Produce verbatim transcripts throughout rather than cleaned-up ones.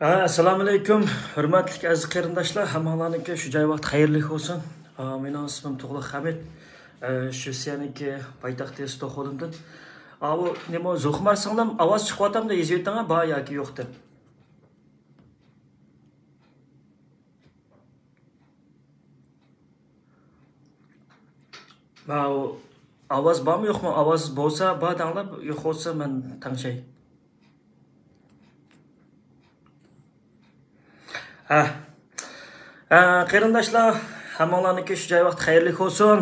ئەسسالامۇئەلەيكۇم، ھۆرمەتلىك ئەزىز قېرىنداشلار، ھەممىڭلارنىڭكى شۇ جاي ۋاقتى خەيرلىك بولسۇن. ئا، مېنىڭ ئىسمىم تۇغلۇق ھەمىت. ئە، شىۋېتسىيەنىڭكى پايتەختى ستوكھولمدىن. ئاۋۇ نېمە، زوخمار سىڭلىم، ئاۋاز چىقىۋاتامدۇ، يېزىۋېتىڭە، بار ياكى يوق دەپ. ماۋۇ ئاۋاز بارمۇ يوقمۇ؟ ئاۋاز بولسا بار دەڭلار، يوق بولسا مەن تەڭشەي. ھە. ھە، قېرىنداشلار، ھەممىڭلارنىڭكى شۇ جاي ۋاقتى خەيرلىك بولسۇن.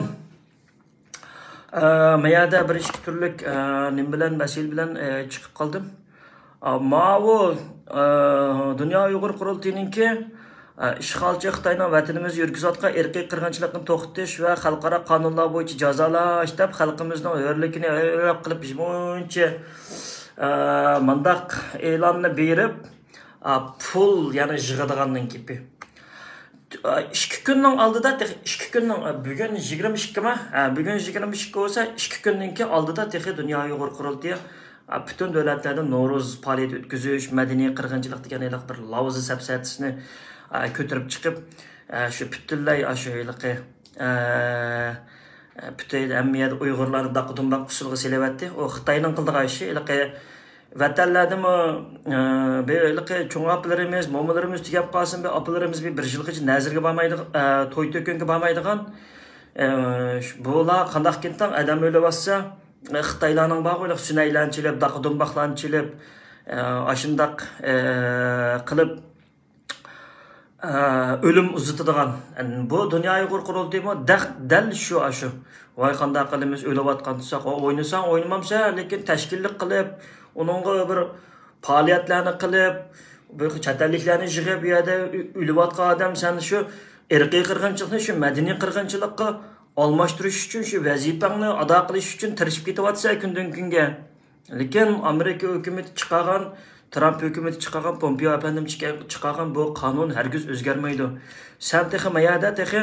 ئە، مەيەردە بىر ئىككى تۈرلۈك، ئە، نېمە بىلەن، مەسىلە بىلەن، ئە، چىقىپ قالدىم. ئە، ماۋۇ، ئە، دۇنيا ئۇيغۇر قۇرۇلتىيىنىڭكى، ئە، ئىشغالچى خىتاينىڭ ۋەتىنىمىزدە يۈرگۈزۈۋاتقان ئىرقىي قىرغىنچىلىقنى توختىتىش ۋە خەلقئارا قانۇنلار بويىچە جازالاش دەپ خەلقىمىزنىڭ ھۆرلۈكىنى ئۆرەپ قىلىپ، مۇنچە، ئە، مۇنداق ئېلاننى بېرىپ، ئا، پۇل يەنە يىغىدىغاننىڭ گېپى. ئىككى كۈننىڭ ئالدىدا تېخى، ئىككى كۈننىڭ، بۈگۈن يىگىرمە ئىككىما؟ ھە، بۈگۈن يىگىرمە ئىككى بولسا، ئىككى كۈننىڭكى ئالدىدا تېخى دۇنيا ئۇيغۇر قۇرۇلتىيى، ئا، پۈتۈن دۆلەتلەردە نورۇز پائالىيىتى ئۆتكۈزۈش، مەدەنىي قىرغىنچىلىق دېگەن ھېلىقى بىر لاۋزا سەپسەتىسىنى، ئا، كۆتۈرۈپ چىقىپ، ئا، شۇ پۈتۈنلەي، ئا، شۇ ھېلىقى، ئا، پۈتۈن ھەممە يەردە ئۇيغۇرلارنى داقا دۇمباق ئۇسسۇلغا سېلىۋەتتى. ئۇ خىتاينىڭ قىلىدىغان ئىشى. ھېلىقى ۋەتەنلەردىمۇ، ئە، بۇ ھېلىقى چوڭ ئاپىلىرىمىز، مومىلىرىمىز تۈگەپ قالسۇن، بۇ ئاپىلىرىمىز بىر، بىر يىلغىچە نەزىرگە بارمايدىغان، ئە، توي تۆكۈنگە بارمايدىغان، ئە، ش-، بۇلار قانداق كېتىڭ، ئادەم ئۆلۈۋاتسا، ئە، خىتايلارنىڭ بارغۇ ھېلىقى سۈنەيلەرنى چېلىپ، داقا دۇمباقلارنى چېلىپ، ئە، ئاشۇنداق، ئە، قىلىپ، ئە، ئۆلۈم ئۇزىتىدىغان. بۇ دۇنيا ئۇيغۇر قۇرۇلتىيىمۇ دەق-، دەل شۇ، ئاشۇ. ۋاي، قانداق قىلىمىز، ئۆلۈۋاتقان تۇرساق، ئو-، ئوينىساڭ ئوينىمامسەن، لېكىن تەشكىللىك قىلىپ، ئۇنىڭغا بىر پائالىيەتلەرنى قىلىپ، بۇ چەت ئەللىكلەرنى يىغىپ، بۇ يەردە ئۆ-، ئۆلۈۋاتقان ئادەم، سەن شۇ ئىرقىي قىرغىنچىلىقنى شۇ مەدەنىي قىرغىنچىلىققا ئالماشتۇرۇش ئۈچۈن، شۇ ۋەزىپەڭنى ئادا قىلىش ئۈچۈن تىرىشىپ كېتىۋاتىسەن كۈندىن كۈنگە. لېكىن ئامېرىكا ھۆكۈمىتى چىقارغان، ترامپ ھۆكۈمىتى چىقارغان، پومپېئو ئەپەندىم چىقا-، چىقارغان بۇ قانۇن ھەرگىز ئۆزگەرمەيدۇ. سەن تېخى مەيەردە تېخى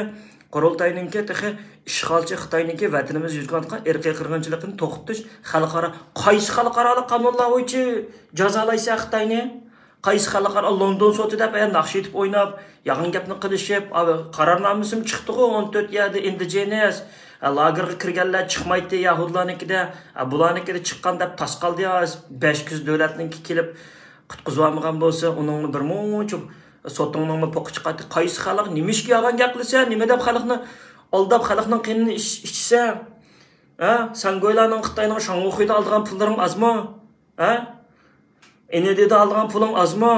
قۇرۇلتاينىڭكى تېخى ئىشغالچى خىتاينىڭكى ۋەتىنىمىزدە يۈرگۈزۈۋاتقان ئىرقىي قىرغىنچىلىقنى توختىتىش خەلقئارا، قايسى خەلقئارالىق قانۇنلار بويىچە جازالايسەن خىتاينى؟ قايسى خەلقئارا لوندون سوتى دەپ، ئە، ناخشا ئېيتىپ ئويناپ، يالغان گەپنى قىلىشىپ، ئا، قارارنامىسىمۇ چىقتىغۇ، ئون تۆت يەردە ئىندىجېنەس، ئە، لاگېرغا كىرگەنلەر چىقمايتتى يەھۇدىيلارنىڭكىدە، ئە، بۇلارنىڭكىدە چىققان دەپ تاس قالدى يا، بەش كۆز دۆلەتنىڭكى كېلىپ قۇتقۇزۇۋالمىغان بولسا، ئۇنىڭ بىر مۇنچە سوتۇڭنىڭمۇ پوقى چىقاتتى. قايسى خەلق، نېمىشقا يالغان گەپ قىلىسەن، نېمە دەپ خەلقنى ئالداپ، خەلقنىڭ قېنىنى ئىچ-، ئىچىسەن؟ ھە؟ سەن گويلارنىڭ، خىتاينىڭ شاڭخۇيدا ئالىدىغان پۇللىرىڭ ئازمۇ؟ ھە؟ ئىندىيەدە ئالىدىغان پۇلۇڭ ئازمۇ؟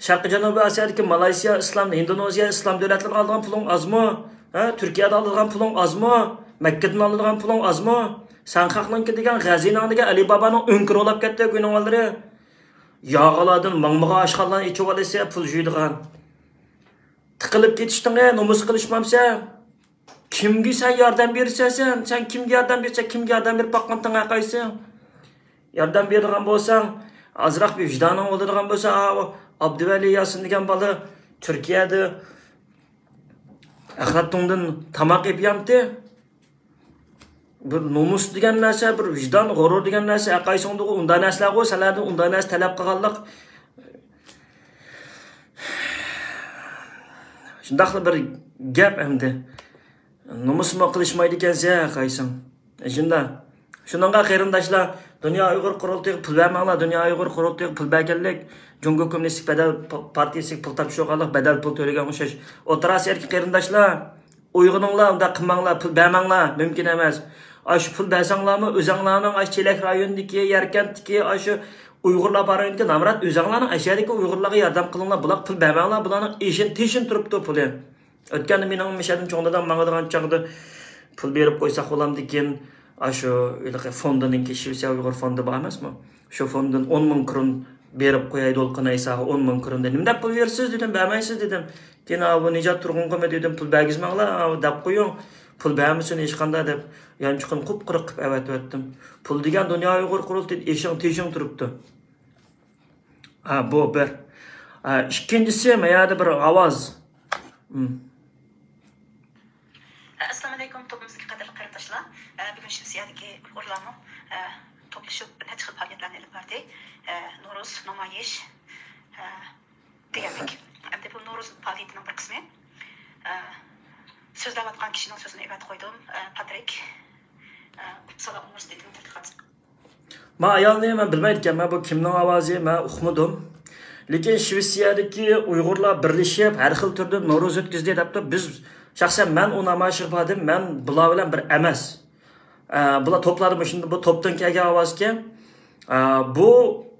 شەرقىي جەنۇبىي ئاسىيادىكى مالايسىيا ئىسلام، ھىندونېزىيا ئىسلام دۆلەتلىرىگە ئالىدىغان پۇلۇڭ ئازمۇ؟ ھە؟ تۈركىيەدە ئالىدىغان پۇلۇڭ ئازمۇ؟ مەككىدىن ئالىدىغان پۇلۇڭ ئازمۇ؟ سەن خەقنىڭكى دېگەن غەزىنەڭ دېگەن ئەلى بابانىڭ ئۆڭكۈرى بولاپ كەتتى گۇينىڭ بالىلىرى. ياغىلاردىن ماڭمىغان ئاشخانىلارنى ئېچىۋالىسەن، پۇل جۇيىدىغان. تىقىلىپ كېتىشتىڭە، نومۇس قىلىشمامسەن؟ كىمگە سەن ياردەم بېرىسەن سەن؟ سەن كىمگە ياردەم بېرىسەن؟ كىمگە ياردەم بېرىپ باققانتىڭ ھەرقايسىڭ؟ ياردەم بېرىدىغان بولساڭ، ئازراق بىر ۋىجدانىڭ بولىدىغان بولسا، ئاۋۇ ئابدۇۋەلى ياسىن دېگەن بالا تۈركىيەدە ئەخلەت تۇڭدىن تاماق يەپ يامتى. بىر نومۇس دېگەن نەرسە، بىر ۋىجدان، غۇرۇر دېگەن نەرسە ھەرقايسىڭدىغۇ ئۇنداق نەرسىلەرغۇ، سەنلەردىن ئۇنداق نەرسە تەلەپ قىلغانلىق. شۇنداقلا بىر گەپ ئەمدى. نومۇسمۇ قىلىشمايدىكەنسەن ھەرقايسىڭ. شۇنداق. شۇنىڭغا قېرىنداشلار، دۇنيا ئۇيغۇر قۇرۇلتىيىغا پۇل بەرمەڭلار، دۇنيا ئۇيغۇر قۇرۇلتىيىغا پۇل بەرگەنلىك جۇڭگو كوممۇنىستىك بەدەل پ-، پارتىيىسىگە پۇل تاپشۇرغانلىق بەدەل پۇل تۆلىگەن ئوخشاش. ئوتتۇرا ئاسىيادىكى قېرىنداشلار، ئويغىنىڭلار، ئۇنداق قىلماڭلار، پۇل بەرمەڭلار، مۇمكىن ئەمەس. ئاشۇ پۇل بەرسەڭلارمۇ، ئۆزەڭلارنىڭ ئاشۇ چېلەك رايونىدىكى، ياركەنتتىكى، ئاشۇ ئۇيغۇرلار بار رايوندىكى نامرات ئۆزەڭلارنىڭ ئاشۇ يەردىكى ئۇيغۇرلارغا ياردەم قىلىڭلار. بۇلار پۇل بەرمەڭلار، بۇلارنىڭ ئېشىن تېشىن تۇرۇپتۇ پۇلى. ئۆتكەندە مېنىڭ مۇشۇ يەردىن چوڭ دادام ماڭىدىغان چاغدا پۇل بېرىپ قويساق بولامدىكىن، ئاشۇ ھېلىقى فوندىنىڭكى، شىۋېتسىيە ئۇيغۇر فوندى بار ئەمەسمۇ؟ شۇ فوندىن ئون مىڭ كرون بېرىپ قوياي دولقۇن ئەيساغا، ئون مىڭ كرون دېدى. نېمە دەپ پۇل بېرىسىز دېدىم، بەرمەيسىز دېدىم. كېيىن ئاۋۇ نىجات تۇرغۇنغىمۇ دېدىم، پۇل بەرگۈزمەڭلار، ئاۋۇ دەپ قويۇڭ. پۇل بەرمىسۇن ھېچقانداق دەپ، يانچۇقىنى قۇپقۇرۇق قىلىپ ئەۋەتىۋەتتىم. پۇل دېگەن دۇنيا ئۇيغۇر قۇرۇلتىيىدا ئېشىڭ تېشىڭ تۇرۇپتۇ. ھە، بۇ بىر. ھە، ئىككىنچىسى، مەيەردە بىر ئاۋاز. ھىم. ئەسسالامۇئەلەيكۇم، توپىمىزدىكى قەدىرلىك قېرىنداشلار. ئە، بۈگۈن شىۋېتسىيەدىكى ئۇيغۇرلارمۇ، ئە، توپلىشىپ نەچچە خىل پائالىيەتلەرنى ئېلىپ باردى. ئە، نورۇز، نامايىش، ئە، دېگەندەك. ئەمدى بۇ نورۇز پائالىيىتىنىڭ بىر قىسمى. ئە، سۆزلەۋاتقان كىشىنىڭ سۆزىنى ئەۋەتىپ قويدۇم. ئە، پاترىك، ئە، ئۇپسالا ئۇنىۋېرسىتېتىنىڭ تەتقىقات. ما ئايالنى مەن بىلمەيدىكەنمەن، بۇ كىمنىڭ ئاۋازى، مەن ئۇقمىدىم. لېكىن شىۋېتسىيەدىكى ئۇيغۇرلار بىرلىشىپ، ھەر خىل تۈردە نورۇز ئۆتكۈزدى دەپتۇ. بىز، شەخسەن مەن ئۇ نامايىشقا باردىم، مەن بۇلار بىلەن بىر ئەمەس. ئە، بۇلار توپلاردا مۇشۇنداق، بۇ توپتىن كەلگەن ئاۋازكەن. ئە، بۇ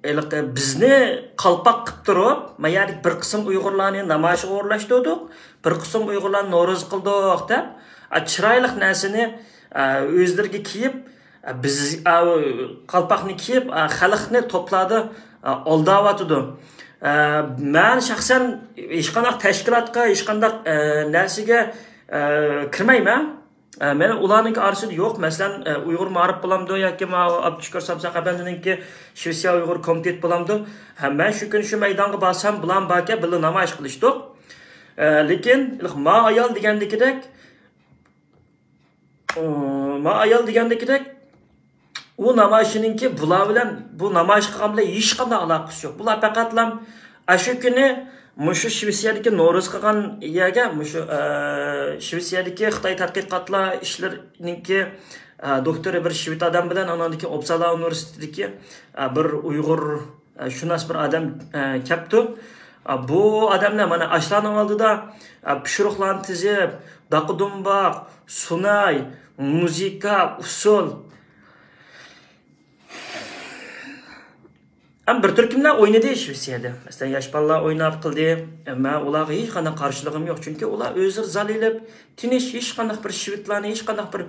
ھېلىقى بىزنى قالپاق قىلىپ تۇرۇپ، ما يەردىكى بىر قىسىم ئۇيغۇرلارنى نامايىشقا ئورۇنلاشتۇردۇق، بىر قىسىم ئۇيغۇرلارنى نورۇزا قىلدۇق دەپ، ئە، چىرايلىق نەرسىنى، ئە، ئۆزلىرىگە كىيىپ، ئە، بىز، ئە، قالپاقنى كىيىپ، ئە، خەلقنى توپلاردا، ئە، ئالداۋاتىدۇ. ئە، مەن شەخسەن ھېچقانداق تەشكىلاتقا، ھېچقانداق، ئە، نەرسىگە، ئە، كىرمەيمەن. ئە، مەن ئۇلارنىڭكى ئارىسىدا يوق. مەسىلەن، ئە، ئۇيغۇر مائارىپ بولامدۇ ياكى ماۋۇ ئابدۇشۈكۈر سامساق ئەپەندىنىڭكى شىۋېتسىيە ئۇيغۇر كومىتېتى بولامدۇ؟ ھە، مەن شۇ كۈنى شۇ مەيدانغا بارسام، بۇلارمۇ باركەن، بىللە نامايىش قىلىشتۇق. ئە، لېكىن ما ئايال دېگەندىكىدەك، ئۇ، ما ئايال دېگەندىكىدەك، ئۇ نامايىشنىڭكى بۇلار بىلەن، بۇ نامايىش قىلغان بىلەن ھېچقانداق ئالاقىسى يوق. بۇلار پەقەتلا ئاشۇ كۈنى مۇشۇ شىۋېتسىيەدىكى نورۇز قىلغان يەرگە، مۇشۇ، ئە، شىۋېتسىيەدىكى خىتاي تەتقىقاتلار ئىشلىرىنىڭكى، ئە، دوكتورى بىر شىۋېت ئادەم بىلەن ئانىڭدىكى ئوپسالا ئۇنىۋېرسىتېتىدىكى، ئە، بىر ئۇيغۇر، ئە، شۇناس بىر ئادەم، ئە، كەپتۇ. ئە، بۇ ئادەملەر مانا ئاشۇلارنىڭ ئالدىدا، ئە، پىشۇرۇقلارنى تىزىپ، داقا دۇمباق، سۇناي، مۇزىكا، ئۇسسۇل، ھەم بىر تۈركۈملەر ئوينىدى شىۋېتسىيەدە. مەسىلەن، ياش بالىلار ئويناپ قىلدى. مەن ئۇلارغا ھېچقانداق قارشىلىقىم يوق. چۈنكى ئۇلار ئۆزلىرى زالىيلىپ، تىنچ، ھېچقانداق بىر شىۋېتلارنى، ھېچقانداق بىر،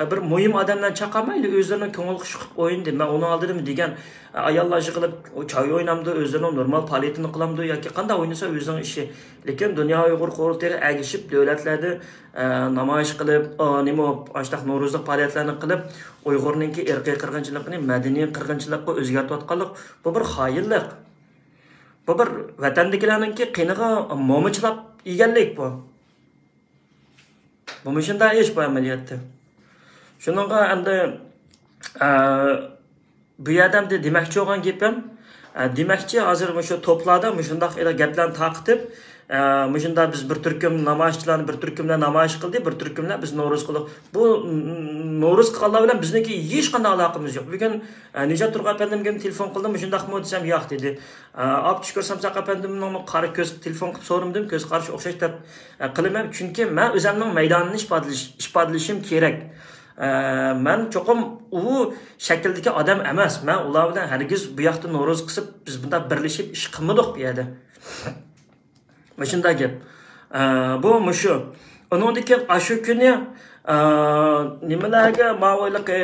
بىر مۇھىم ئادەملەرنى چاقالمايلا، ئۆزلىرىنىڭ كۆڭۈل خۇشى قىلىپ ئوينىدى. مەن ئۇنىڭ ئالدىدا نېمە دېگەن، ئاياللار يىغىلىپ، چاي ئوينامدۇ، ئۆزلىرىنىڭ نورمال پائالىيىتىنى قىلامدۇ ياكى قانداق ئوينىسا ئۆزىنىڭ ئىشى. لېكىن دۇنيا ئۇيغۇر قۇرۇلتىيىغا ئەگىشىپ، دۆلەتلەردە، ئە، نامايىش قىلىپ، ئا، نېمە، ئاشۇنداق نورۇزلۇق پائالىيەتلەرنى قىلىپ، ئۇيغۇرنىڭكى ئىرقىي قىرغىنچىلىقىنى، مەدەنىي قىرغىنچىلىققا ئۆزگەرتىۋاتقانلىق، بۇ بىر خائىنلىق. بۇ بىر ۋەتەندىكىلەرنىڭكى قېنىغا موما چىلاپ يېگەنلىك بۇ. بۇ مۇشۇنداق ئىش بۇ ئەمەلىيەتتە. شۇنىڭغا ئەمدى، ئە، بۇ يەردە ئەمدى دېمەكچى بولغان گېپىم، ئە، دېمەكچى ھازىر مۇشۇ توپلاردا مۇشۇنداق گەپلەرنى تارقىتىپ، ئە، مۇشۇنداق بىز بىر تۈركۈم نامايىشچىلارنى بىر تۈركۈملەر نامايىش قىلدى، بىر تۈركۈملەر بىز نورۇز قىلدۇق. بۇ، م، نورۇز قىلغانلار بىلەن بىزنىڭكى ھېچقانداق ئالاقىمىز يوق. بۈگۈن، ئە، نىجات تۇرغان ئەپەندىمگە تېلېفون قىلدىم، مۇشۇنداقمۇ دېسەم، ياق دېدى. ئە، ئابدۇشۈكۈر سامساق ئەپەندىمنىڭمۇ قارا كۆز تېلېفون قىلىپ سورىمىدىم، كۆز قارىشى ئوخشاش دەپ، ئە، قىلىمەن. چۈنكى مەن ئۆزەمنىڭ مەيدانىنى ئىپادىلىش-، ئىپادىلىشىم كېرەك. ئە، مەن چوقۇم ئۇ شەكىلدىكى ئادەم ئەمەس. مەن ئۇلار بىلەن ھەرگىز بۇ ياقتا نورۇز قىسىپ، بىز بۇنداق بىرلىشىپ ئىش قىلمىدۇق بۇ يەردە. مۇشۇنداق گەپ. ئە، بۇ مۇشۇ. ئۇنىڭدىن كېيىن ئاشۇ كۈنى، ئە، نېمىلەرگە ماۋۇلۇق، ئە،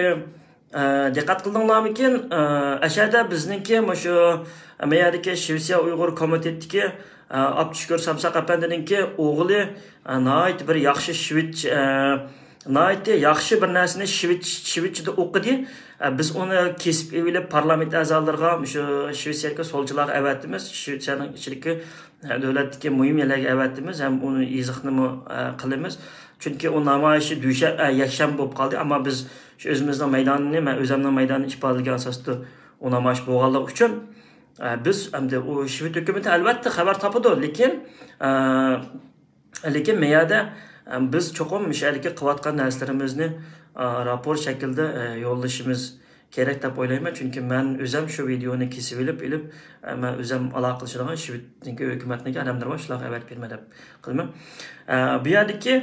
دىققەت قىلدىڭلارمىكىن؟ ئە، ئەشەدە بىزنىڭكى مۇشۇ مەيەردىكى شىۋېتسىيە ئۇيغۇر كومىتېتىدىكى، ئە، ئابدۇشۈكۈر سامساق ئەپەندىنىڭكى ئوغلى، ئە، ناھايىتى بىر ياخشى شىۋېت، ئە، ناھايىتى ياخشى بىر نەرسىنى شىۋېت-، شىۋېتچىدا ئوقۇدى. ئە، بىز ئۇنى كېسىپ ئېلىپ پارلامېنت ئەزالىرىغا، مۇشۇ شىۋېتسىيەدىكى سولچىلارغا ئەۋەتىمىز. شىۋېتسىيەنىڭ ئىچىدىكى دۆلەتتىكى مۇھىم يەرلەرگە ئەۋەتىمىز ھەم ئۇنى يېزىقنىمۇ، ئە، قىلىمىز. چۈنكى ئۇ نامايىشى دۈشە-، ئە، يەكشەنبە بولۇپ قالدى. ئەمما بىز شۇ ئۆزىمىزنىڭ مەيدانىنى، مەن ئۆزۈمنىڭ مەيدانىنى ئىپادىلىگەن ئاساستا ئۇ نامايىش بولغانلىقى ئۈچۈن، ئە، بىز ئەمدى ئۇ شىۋېت ھۆكۈمىتى ئەلۋەتتە خەۋەر تاپىدۇ، لېكىن، ئە، لېكىن مەيەردە، ئە، بىز چوقۇم مۇشۇ يەردىكى قىلىۋاتقان نەرسىلىرىمىزنى، ئە، راپور شەكلىدە، ئە، يوللىشىمىز كېرەك دەپ ئويلايمەن، چۈنكى مەن ئۆزەم شۇ ۋىدېئونى كېسىۋېلىپ، ئېلىپ، ئە، مەن ئۆزەم ئالاقىلىشىدىغان شىۋېتنىڭكى ھۆكۈمەتنىڭكى ئادەملىرى بار، شۇلارغا ئەۋەتىپ بېرىمەن دەپ قىلىمەن. ئە، بۇ يەردىكى،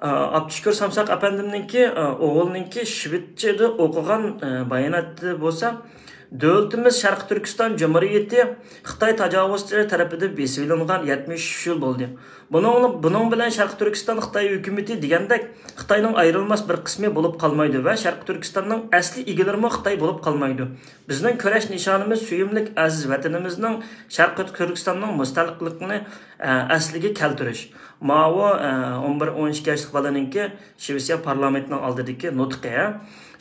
ئە، ئابدۇشۈكۈر سامساق ئەپەندىمنىڭكى، ئە، ئوغلىنىڭكى شىۋېتچىدا ئوقۇغان، ئە، باياناتى بولسا، دۆلىتىمىز شەرقىي تۈركىستان جۇمھۇرىيىتى خىتاي تاجاۋۇزچىلىرى تەرىپىدىن بېسىۋېلىنغان يەتمىش ئۈچ يىل بولدى. بۇنىڭ، بۇنىڭ بىلەن شەرقىي تۈركىستان خىتاي ھۆكۈمىتى دېگەندەك خىتاينىڭ ئايرىلماس بىر قىسمى بولۇپ قالمايدۇ ۋە شەرقىي تۈركىستاننىڭ ئەسلى ئىگىلىرىمۇ خىتاي بولۇپ قالمايدۇ. بىزنىڭ كۈرەش نىشانىمىز سۆيۈملۈك ئەزىز ۋەتىنىمىزنىڭ شەرقىي تۈركىستاننىڭ مۇستەقىللىقىنى، ئە، ئەسلىگە كەلتۈرۈش. ماۋۇ، ئە، ئون بىر، ئون ئىككى ياشلىق بالىنىڭكى شىۋېتسىيە پارلامېنتىنىڭ ئالدىدىكى نۇتقى.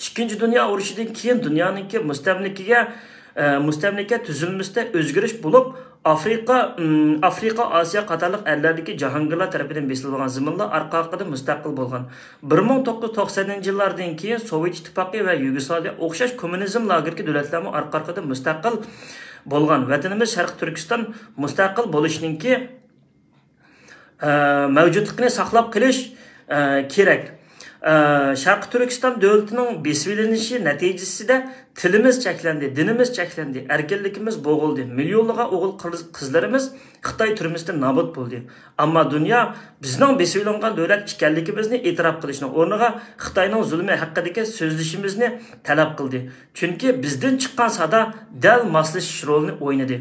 ئىككىنچى دۇنيا ئۇرۇشىدىن كېيىن دۇنيانىڭكى مۇستەملىكىگە، ئە، مۇستەملىكە تۈزۈلمىسىدە ئۆزگىرىش بولۇپ، ئافرىقا، ئىم، ئافرىقا، ئاسىيا قاتارلىق ئەللەردىكى جاھانگىرلار تەرىپىدىن بېسىلغان زېمىنلار ئارقا-ئارقىدىن مۇستەقىل بولغان. بىر مىڭ توققۇز يۈز توقسەنىنچى يىللاردىن كېيىن سوۋېت ئىتتىپاقى ۋە يۇگوسلاۋىيە ئوخشاش كوممۇنىزم لاگېرىدىكى دۆلەتلەرمۇ ئارقا-ئارقىدىن مۇستەقىل بولغان ۋەتىنىمىز شەرقىي تۈركىستان مۇستەقىل بولۇشنىڭكى، ئە، مەۋجۇتلۇقىنى ساقلاپ قېلىش، ئە، كېرەك. ئە، شەرقىي تۈركىستان دۆلىتىنىڭ بېسىۋېلىنىشى نەتىجىسىدە تىلىمىز چەكلەندى، دىنىمىز چەكلەندى، ئەركىنلىكىمىز بوغۇلدى، مىليونلىغان ئوغۇل قىز-، قىزلىرىمىز خىتاي تۈرمىسىدە نابۇت بولدى. ئەمما دۇنيا بىزنىڭ بېسىۋېلىنغان دۆلەت ئىكەنلىكىمىزنى ئېتىراپ قىلىشنىڭ ئورنىغا خىتاينىڭ زۇلمى ھەققىدىكى سۆزلىشىمىزنى تەلەپ قىلدى. چۈنكى بىزدىن چىققان سادا دەل ماسلىشىش رولىنى ئوينىدى.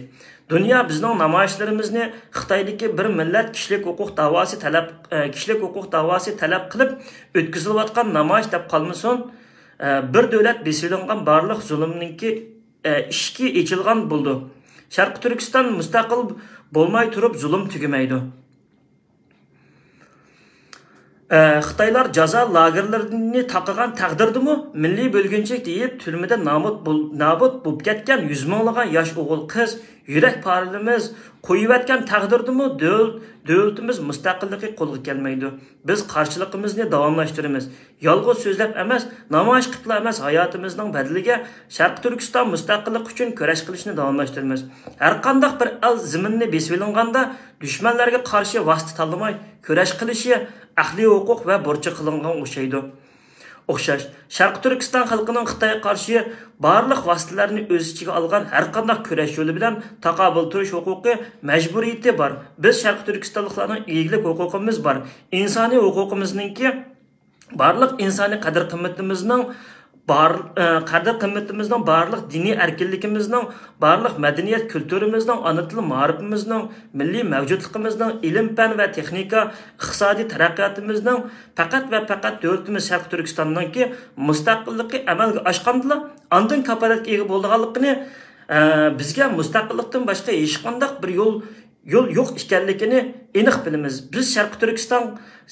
دۇنيا بىزنىڭ نامايىشلىرىمىزنى خىتايدىكى بىر مىللەت كىشىلىك ھوقۇق داۋاسى تەلەپ، ئە، كىشىلىك ھوقۇق داۋاسى تەلەپ قىلىپ ئۆتكۈزۈلۈۋاتقان نامايىش دەپ قالمىسۇن، ئە، بىر دۆلەت بېسىۋېلىنغان بارلىق زۇلۇمنىڭكى، ئە، ئىشىكى ئېچىلغان بولىدۇ. شەرقىي تۈركىستان مۇستەقىل بولماي تۇرۇپ زۇلۇم تۈگىمەيدۇ. ئە، خىتايلار جازا لاگېرلىرىنى تاقىغان تەقدىردىمۇ، مىللىي بۆلگۈنچىلىك دېيىپ، تۈرمىدە نامۇت بول-، نابۇت بولۇپ كەتكەن يۈز مىڭلىغان ياش ئوغۇل قىز، يۈرەك پارىلىرىمىز قويۇۋەتكەن تەقدىردىمۇ، دۆل-، دۆلىتىمىز مۇستەقىللىقى قولغا كەلمەيدۇ. بىز قارشىلىقىمىزنى داۋاملاشتۇرىمىز. يالغۇز سۆزلەپ ئەمەس، نامايىش قىلىپلا ئەمەس، ھاياتىمىزنىڭ بەدىلىگە شەرقىي تۈركىستان مۇستەقىللىقى ئۈچۈن كۈرەش قىلىشنى داۋاملاشتۇرىمىز. ھەرقانداق بىر ئەل زېمىنىنى بېسىۋېلىنغاندا، دۈشمەنلەرگە قارشى ۋاسىتە تاللىماي كۈرەش قىلىشى ئەھلى ھوقۇق ۋە بۇرچى قىلىنغان ئوخشايدۇ. ئوخشاش، شەرقىي تۈركىستان خەلقىنىڭ خىتايغا قارشى بارلىق ۋاسىتىلەرنى ئۆز ئىچىگە ئالغان ھەرقانداق كۈرەش يولى بىلەن تاقابىل تۇرۇش ھوقۇقى، مەجبۇرىيىتى بار. بىز شەرقىي تۈركىستانلىقلارنىڭ ئىگىلىك ھوقۇقىمىز بار. ئىنسانىي ھوقۇقىمىزنىڭكى بارلىق ئىنسانىي قەدىر-قىممىتىمىزنىڭ بار-، ئە، قەدىر-قىممىتىمىزنىڭ، بارلىق دىنىي ئەركىنلىكىمىزنىڭ، بارلىق مەدەنىيەت كۈلتۈرىمىزنىڭ، ئانا تىل مائارىپىمىزنىڭ، مىللىي مەۋجۇتلۇقىمىزنىڭ، ئىلىم-پەن ۋە تېخنىكا، ئىقتىسادىي تەرەققىياتىمىزنىڭ پەقەت ۋە پەقەت دۆلىتىمىز شەرقىي تۈركىستاننىڭكى مۇستەقىللىقى ئەمەلگە ئاشقاندىلا، ئاندىن كاپالەتكە ئىگە بولىدىغانلىقىنى، ئە، بىزگە مۇستەقىللىقتىن باشقا ھېچقانداق بىر يول يول يوق ئىكەنلىكىنى ئېنىق بىلىمىز. بىز شەرقىي تۈركىستان،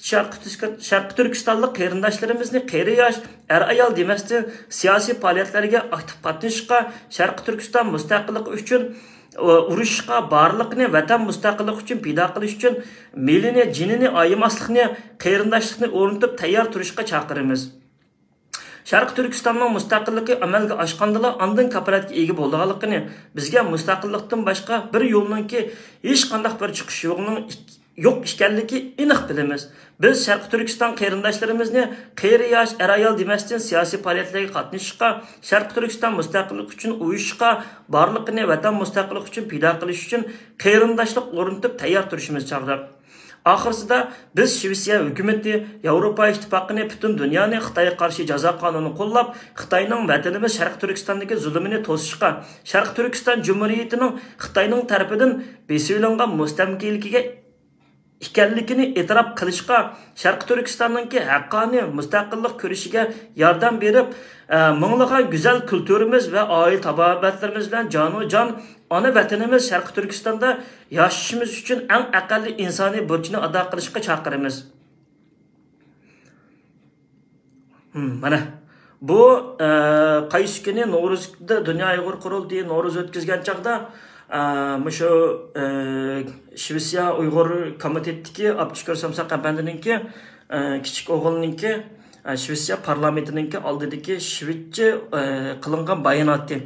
شەرقىي تۈركىستان، شەرقىي تۈركىستانلىق قېرىنداشلىرىمىزنى قېرى ياش، ئەر-ئايال دېمەستىن، سىياسىي پائالىيەتلەرگە ئاكتىپ قاتنىشىشقا، شەرقىي تۈركىستان مۇستەقىللىقى ئۈچۈن، ئۇ-، ئۇرۇشۇشقا، بارلىقىنى ۋەتەن مۇستەقىللىقى ئۈچۈن پىدا قىلىش ئۈچۈن مېلىنى، جېنىنى ئايىماسلىقنى، قېرىنداشلىقنى ئورنىتىپ تەييار تۇرۇشقا چاقىرىمىز. شەرقىي تۈركىستاننىڭ مۇستەقىللىقى ئەمەلگە ئاشقاندىلا، ئاندىن كاپالەتكە ئىگە بولىدىغانلىقىنى، بىزگە مۇستەقىللىقتىن باشقا بىر يولنىڭكى، ھېچقانداق بىر چىقىش يولىنىڭ ئىك-، يوق ئىكەنلىكى ئېنىق بىلىمىز. بىز شەرقىي تۈركىستان قېرىنداشلىرىمىزنى قېرى ياش، ئەر-ئايال دېمەستىن سىياسىي پائالىيەتلەرگە قاتنىشىشقا، شەرقىي تۈركىستان مۇستەقىللىقى ئۈچۈن ئۇرۇشۇشقا، بارلىقىنى ۋەتەن مۇستەقىللىقى ئۈچۈن پىدا قىلىش ئۈچۈن قېرىنداشلىق ئورنىتىپ تەييار تۇرۇشىمىز چاغدۇق. ئاخىرسىدا بىز شىۋېتسىيە ھۆكۈمىتى، ياۋروپا ئىتتىپاقىنى، پۈتۈن دۇنيانى خىتايغا قارشى جازا قانۇنىنى قوللاپ، خىتاينىڭ ۋەتىنىمىز شەرقىي تۈركىستاندىكى زۇلۇمىنى توسۇشقا، شەرقىي تۈركىستان جۇمھۇرىيىتىنىڭ خىتاينىڭ تەرىپىدىن بېسىۋېلىنغان مۇستەملىكىگە ئىكەنلىكىنى ئېتىراپ قىلىشقا، شەرقىي تۈركىستاننىڭكى ھەققانىي مۇستەقىللىق كۈرىشىگە ياردەم بېرىپ، ئە، مىڭلىغان گۈزەل كۈلتۈرىمىز ۋە ئائىلە تاۋابىئاتلىرىمىز بىلەن جانۇ جان ئانا ۋەتىنىمىز شەرقىي تۈركىستاندا ياشىشىمىز ئۈچۈن ئەڭ ئەقەللىي ئىنسانىي بۇرچىنى ئادا قىلىشقا چاقىرىمىز. ھىم، مانا، بۇ، ئە، قايسى كۈنى نورۇزدا دۇنيا ئۇيغۇر قۇرۇلتىيى نورۇز ئۆتكۈزگەن چاغدا، ئە، مۇشۇ، ئە، شىۋېتسىيە ئۇيغۇر كومىتېتىدىكى ئابدۇشۈكۈر سامساق ئەپەندىنىڭكى، ئە، كىچىك ئوغلىنىڭكى، ئە، شىۋېتسىيە پارلامېنتىنىڭكى ئالدىدىكى شىۋېتچە، ئە، قىلىنغان باياناتى،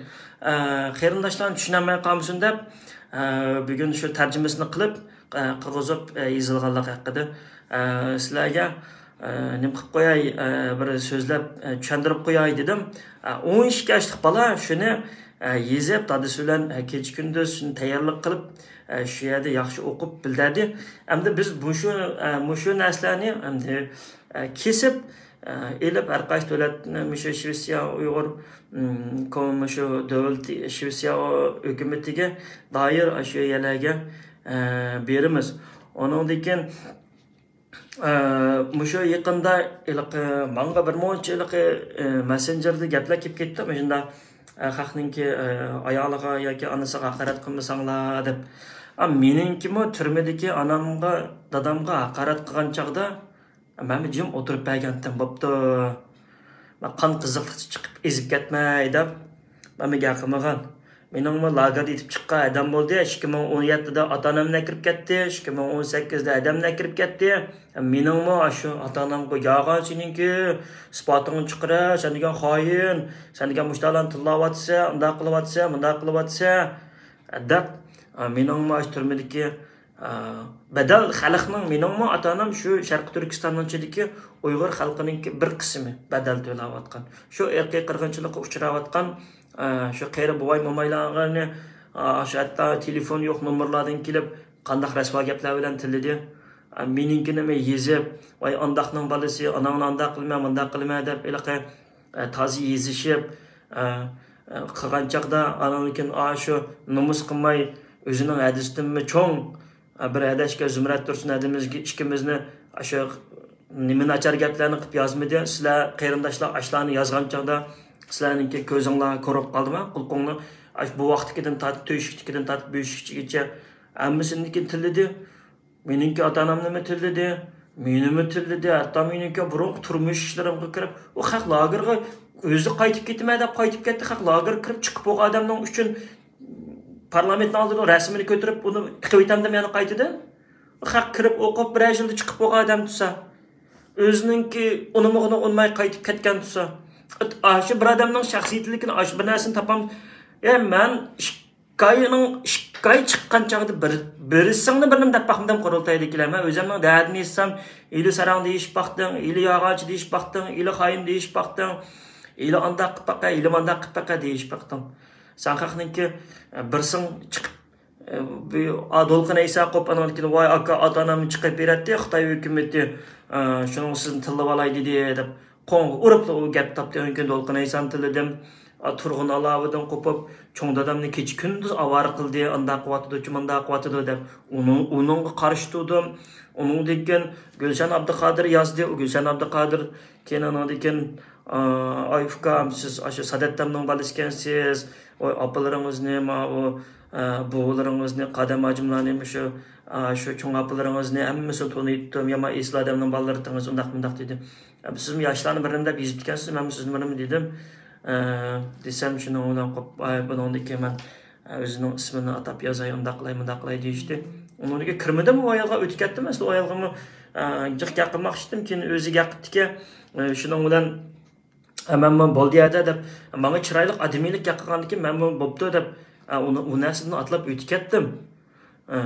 ئە، قېرىنداشلارنى چۈشىنەلمەي قالمىسۇن دەپ، ئە، بۈگۈن شۇ تەرجىمىسىنى قىلىپ، ئە، قىلغۇزۇپ، ئە، يېزىلغانلىقى ھەققىدە، ئە، سىلەرگە، ئە، نېمە قىلىپ قوياي، ئە، بىر سۆزلەپ، ئە، چۈشەندۈرۈپ قوياي دېدىم. ئە، ئون ئىككى ياشلىق بالا شۇنى، ئە، يېزىپ، دادىسى بىلەن، ئە، كېچە-كۈندۈز شۇنى تەييارلىق قىلىپ، ئە، شۇ يەردە ياخشى ئوقۇپ بىلدۈردى. ئەمدى بىز مۇشۇ، ئە، مۇشۇ نەرسىلەرنى ئەمدى، ئە، كېسىپ، ئە، ئېلىپ، ھەر قايسى دۆلەتنى مۇشۇ شىۋېتسىيە ئۇيغۇر، م، كوم-، مۇشۇ دۆلىتى، شىۋېتسىيە ھۆكۈمىتىگە دائىر شۇ يەرلەرگە، ئە، بېرىمىز. ئۇنىڭدىن كېيىن، ئە، مۇشۇ يېقىندا ھېلىقى ماڭا بىر مۇنچە ھېلىقى، ئە، مەسسېنجېردا گەپلەر كېلىپ كەتتى. مۇشۇنداق، ئە، خەقنىڭكى، ئە، ئايالىغا ياكى ئانىسىغا ھاقارەت قىلمىساڭلار دەپ. ئا، مېنىڭكىمۇ تۈرمىدىكى ئانامغا، دادامغا ھاقارەت قىلغان چاغدا، مەنمۇ جىم ئولتۇرۇپ بەرگەنتىم، بوپتۇ. مەن قان قىزىقلىقچە چىقىپ ئېزىپ كەتمەي دەپ، مەنمۇ گەپ قىلمىغان. مېنىڭمۇ لاگېردا يېتىپ چىققان ھەدەم بولدى. ئىككى مىڭ ئون يەتتىدە ئاتا-ئانامنى ئەكىرىپ كەتتى. ئىككى مىڭ ئون سەككىزدە ھەدەمنى ئەكىرىپ كەتتى. مېنىڭمۇ ئاشۇ ئاتا-ئانامغا ياغان سېنىڭكى ئىسپاتىڭنى چىقىرە، سەن دېگەن خائىن، سەن دېگەن مۇشتالارنى تىللاۋاتىسەن، ئۇنداق قىلىۋاتىسەن، مۇنداق قىلىۋاتىسەن. دەپ، ئا، مېنىڭمۇ ئاشۇ تۈرمىدىكى، ئا، بەدەل خەلقنىڭ، مېنىڭمۇ ئاتا-ئانام شۇ شەرقىي تۈركىستاننىڭ ئىچىدىكى ئۇيغۇر خەلقىنىڭكى بىر قىسمى بەدەل تۆلەۋاتقان. شۇ ئىرقىي قىرغىنچىلىققا ئۇچراۋاتقان، ئا، شۇ قېرى بوۋاي-مومايلارنى، ئا، شۇ ھەتتا تېلېفون يوق نومۇرلاردىن كېلىپ، قانداق رەسۋا گەپلەر بىلەن تىللىدى. ئا، مېنىڭكىنىمۇ يېزىپ، ۋاي ئانداقنىڭ بالىسى، ئاناڭنى ئانداق قىلىمەن، مۇنداق قىلىمەن دەپ، ھېلىقى ئە، تازا يېزىشىپ، ئە، ئە، قىلغان چاغدا، ئانىڭدىن كېيىن، ئا، شۇ نومۇس قىلماي، ئۆزىنىڭ ھەدىسىدىنمۇ چوڭ، ئە، بىر ھەدەشكە زۇمرەت تۇرسۇن ھەدىمىزگە ئىككىمىزنى، ئاشۇ نېمە ناچار گەپلەرنى قىلىپ يازمىدى. سىلەر قېرىنداشلار ئاشۇلارنى يازغان چاغدا، سىلەرنىڭكى كۆزۈڭلار كورۇپ قالدىمۇ؟ قۇلىقىڭلار، ئاشۇ بوۋاقتىكىدىن تارتىپ، تۆشۈكتىكىدىن تارتىپ، بۆشۈكچىگىچە ھەممىسىنىڭكىنى تىللىدى. مېنىڭكى ئاتا-ئانامنىمۇ تىللىدى، مېنىمۇ تىللىدى، ھەتتا مېنىڭكى بۇرۇنقى تۇرمۇش ئىشلىرىمغا كىرىپ، ئۇ خەق لاگېرغا ئۆزى قايتىپ كېتىمەن دەپ قايتىپ كەتتى. خەق لاگېرغا كىرىپ چىقىپ بولغان ئادەمنىڭ ئۈچۈن پارلامېنتنىڭ ئالدىدا رەسىمىنى كۆتۈرۈپ، ئۇنى ئېقىۋېتەمدىم يەنە قايتىدىن. خەق كىرىپ ئوقۇپ، بىرەر يىلدا چىقىپ بولغان ئادەم تۇرسا، ئۆزىنىڭكى ئۇنىمىغىنى ئۇنىماي قايتىپ كەتكەن تۇرسا، ئاشۇ بىر ئادەمنىڭ شەخسىيىتىدىكىنى، ئاشۇ بىر نەرسىنى تاپام. ئە، مەن ئىككى ئاينىڭ، ئىككى ئاي چىققان چاغدا بىر، بىرسىڭنى بىرنېمە دەپ باقمىدىم قۇرۇلتايدىكىلەر. مەن ئۆزۈمنىڭ دەردىنى ئېيتسام، ئىلى ساراڭ دېيىشىپ باقتىڭ، ئىلى ياغاچ دېيىشىپ باقتىڭ، ئىلى خائىن دېيىشىپ باقتىڭ، ئىلى ئانداق قىلىپ باقە، ئىلى مانداق قىلىپ باقە دېيىشىپ باقتىڭ. سەن خەقنىڭكى، ئە، بىرسىڭ چىقىپ، ئە، بۇ، ئا، دولقۇن ئەيسا قوپ، ئانىڭدىن كېيىن، ۋاي ئاكا، ئاتا-ئانامنى چىقىرىپ بېرەتتى خىتاي ھۆكۈمىتى، ئە، شۇنىڭ سىزنى تىللىۋالاي دېدى، دەپ قوڭغا ئۇرۇپلا ئۇ گەپ تاپتى. ئۇنىڭدىن كېيىن دولقۇن ئەيسانى تىللىدىم. ئا، تۇرغۇن ئالاۋىدىن قوپۇپ، چوڭ دادامنى كېچە-كۈندۈز ئاۋارە قىلدى، ئانداق قىلىۋاتىدۇ، مۇنداق قىلىۋاتىدۇ دەپ، ئۇنىڭ، ئۇنىڭغا قارشى تۇردۇم. ئۇنىڭدىن كېيىن گۈلشەن ئابدۇقادىر يازدى. ئۇ گۈلشەن ئابدۇقادىر كېيىن ئانىڭدىن كېيىن، ئا، ئاي ئۇكام، سىز ئاشۇ سادەتتەمنىڭ بالىسى ئىكەنسىز، ۋاي ئاپىلىرىڭىزنى، ماۋۇ، ئا، بوۋىلىرىڭىزنى، قادەم ھاجىملارنى، مۇشۇ، ئا، شۇ چوڭ ئاپىلىرىڭىزنى ھەممىسىنى تونۇيتتۇم، يامان ئېسىل ئادەمنىڭ بالىلىرى ئىدىڭىز، ئۇنداق مۇنداق دېدى. ئە، سىزمۇ ياشلارنى بىرنېمە دەپ يېزىپتىكەنسىز، مەنمۇ سىزنى بىرنېمە دېدىم. ئە، دېسەم، شۇنىڭ بىلەن قوپ-، ئاي، بۇنىڭدىن كېيىن مەن، ئە، ئۆزىنىڭ ئىسمىنى ئاتاپ يازاي، ئۇنداق قىلاي، مۇنداق قىلاي دېيىشتى. ئۇنىڭدىن كېيىن كىرمىدىم ئۇ ئايالغا، ئۆتۈپ كەتتىم. ئەسلى ئۇ ئايالغىمۇ، ئە، جىق گەپ قىلماقچى ئىدىم، كېيىن ئۆزى گەپ قىپتىكەن. ئە، شۇنىڭ بىلەن، ئە، مەنمۇ بولدى يەردە دەپ، ماڭا چىرايلىق ئادىمىيلىك گەپ قىلغاندىكىن مەنمۇ بوپتۇ دەپ، ئە، ئۇنى، ئۇ نەرسىدىن ئاتلاپ ئۆتۈپ كەتتىم. ئە.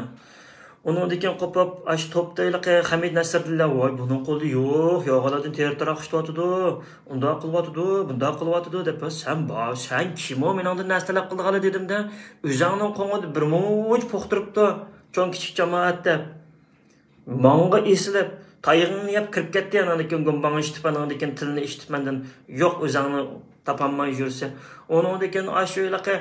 ئۇنىڭدىن كېيىن قوپۇپ، ئاشۇ توپتا ھېلىقى خەمىت نەسىردىنلار، ۋاي، بۇنىڭ قولىدا يوق، ياغىلاردىن تېرە تاراق ئىشلىتىۋاتىدۇ، ئۇنداق قىلىۋاتىدۇ، بۇنداق قىلىۋاتىدۇ دەپ، سەن با-، سەن كىمۇ مېنىڭدىن نەرسە تەلەپ قىلىدىغانلار دېدىمدە، ئۆزۈڭنىڭ قوڭىدا بىر مۇنچە پوق تۇرۇپتۇ، چوڭ كىچىك جامائەت دەپ. ماڭا ئېسىلىپ، تايىقىڭنى يەپ كىرىپ كەتتى، ئاناندىن كېيىن گۇمباڭ ئىشىتىپ، ئاناندىن كېيىن تىلىنى ئىشىتىپ مەندىن، يوق، ئۆزۈڭنى تاپالماي يۈرسە. ئۇنىڭدىن كېيىن ئاشۇ ھېلىقى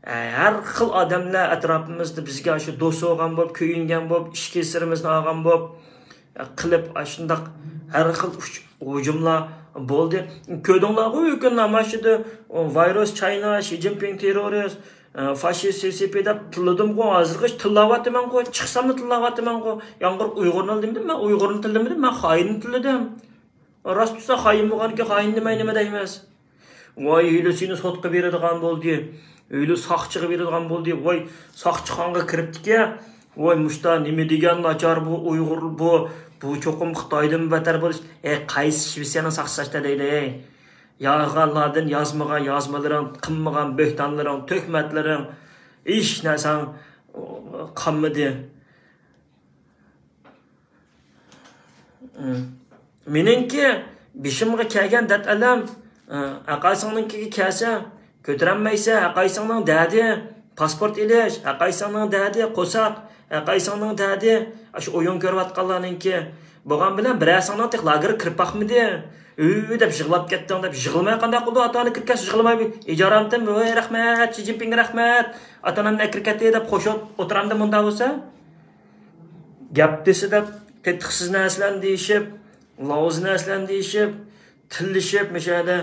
ھەر خىل ئادەملەر ئەتراپىمىزدا بىزگە ئاشۇ دوست بولغان بولۇپ، كۆيۈنگەن بولۇپ، ئىچكى سىرىمىزنى ئالغان بولۇپ، قىلىپ، ئاشۇنداق ھەر خىل ئۇچ-، ھۇجۇملار بولدى. كۆردۈڭلارغۇ، ئۆكۈن نامايىشىدا، ۋايرۇس چاينا، شى جىنپىڭ تېررورىست، فاشىست، سى سى پى دەپ تىللىدىمغۇ، ھازىرغىچە تىللاۋاتىمەنغۇ، چىقساملا تىللاۋاتىمەنغۇ. ياڭغۇر ئۇيغۇرنى تىللىمىدىم، مەن ئۇيغۇرنى تىللىمىدىم، مەن خائىننى تىللىدىم. راست تۇرسا، خائىن بولغاندىكىن خائىن دېمەي نېمە دەيمىز؟ ۋاي، ھېلى سېنى سوتقا بېرىدىغان بولدى، ھېلى ساقچىغا بېرىدىغان بولدى، ۋاي، ساقچىخانىغا كىرىپتىكەن، ۋاي، مۇشتا نېمە دېگەن ناچار بۇ ئۇيغۇر، بۇ، بۇ چوقۇم خىتايدىن بەتەر بولۇش. ئەي، قايسى شىۋېتسىيەنىڭ ساقچىسى ئاشتا دەيلى، ئەي؟ يازغانلاردىن يازمىغان يازمىلىرىڭ، قىلمىغان بۆھتانلىرىڭ، تۆھمەتلىرىڭ، ھېچ نەرسەڭ قالمىدى. مېنىڭكى بېشىمغا كەلگەن دەرد ئەلەم، ھەرقايسىڭنىڭكىگە كەلسە، كۆتۈرەلمەيسەن، ھەرقايسىڭنىڭ دەردى پاسپورت ئېلىش، ھەرقايسىڭنىڭ دەردى قورساق، ھەرقايسىڭنىڭ دەردى ئاشۇ ئويۇن كۆرۈۋاتقانلارنىڭكى. بولغان بىلەن بىرەرسىڭنىڭ تېخى لاگېرغا كىرىپ باقمىدى. ئۆ دەپ يىغلاپ كەتتىڭ دەپ يىغلىماي قانداق بولىدۇ؟ ئاتا-ئانا كىرىپ كەتسە يىغلىماي، ئىجارەمتىن، ۋاي رەھمەت، شى جىنپىڭگە رەھمەت، ئاتا-ئانام كىرىپ كەتتى دەپ خوش ئولتۇرامدۇ مۇنداق بولسا؟ گەپ دېسە دەپ تېتىقسىز نەرسىلەرنى دېيىشىپ، لاۋزا نەرسىلەرنى دېيىشىپ، تىللىشىپ مۇشۇ يەردە.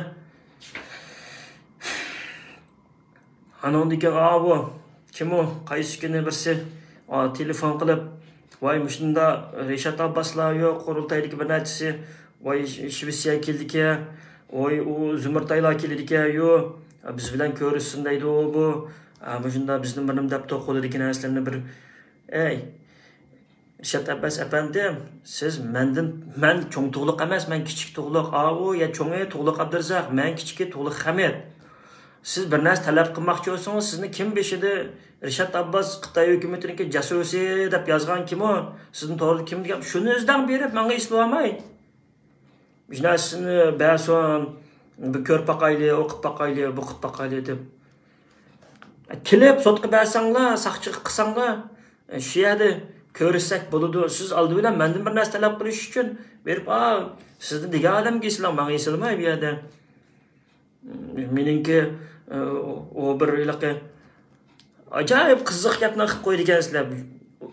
ئانىڭدىن كېيىن، ئاۋۇ، كىم ئۇ؟ قايسى كۈنى بىرسى، ئا، تېلېفون قىلىپ، ۋاي، مۇشۇندا رىشات ئابباسلار يوق، قۇرۇلتايدىكى بىر نەچچىسى، ۋاي، ش-، شىۋېتسىيە كېلىدىكەن، ۋاي، ئۇ زۇمرىتايلار كېلىدىكەن، يو، بىز بىلەن كۆرۈشسۇن دەيدۇ بۇ. ئا، مۇشۇندا بىزنى بىر نېمە دەپتۇ، قولىدىكى نەرسىلەرنى بىر، ئەي، رىشات ئەبباس ئەپەندىم، سىز مەندىن، مەن چوڭ تۇغلۇق ئەمەس، مەن كىچىك تۇغلۇق. ئاۋۇ يا چوڭى تۇغلۇق ئابدۇرازاق، مەن كىچىكى تۇغلۇق خەمىت. سىز بىر نەرسە تەلەپ قىلماقچى بولسىڭىز، سىزنى كىم بېشىدا رىشات ئابباس خىتاي ھۆكۈمىتىنىڭكى جاسۇسى دەپ يازغان كىمۇ؟ سىزنى توردا كىم دېگەن؟ شۇنى ئۆزىدەڭ بېرىپ ماڭا ئېسىلىۋالماي. بىر نەرسىنى بەرسۇن، بىر كۆرۈپ باقايلى، ئوقۇپ باقايلى، بۇ قىلىپ باقايلى دەپ. كېلىپ سوتقا بەرسەڭلار، ساقچىغا قىلساڭلار، شۇ يەردە كۆرۈشسەك بولىدۇ. سىز ئالدى بىلەن مەندىن بىر نەرسە تەلەپ قىلىش ئۈچۈن بېرىپ، ئا، سىزدىن دېگەن ئادەمگە ئېسىلىڭ، ماڭا ئېسىلماي بۇ يەردە. مېنىڭكى، ئۇ بىر ھېلىقى ئاجايىپ قىزىق گەپنى قىلىپ قويىدىكەنسىلەر.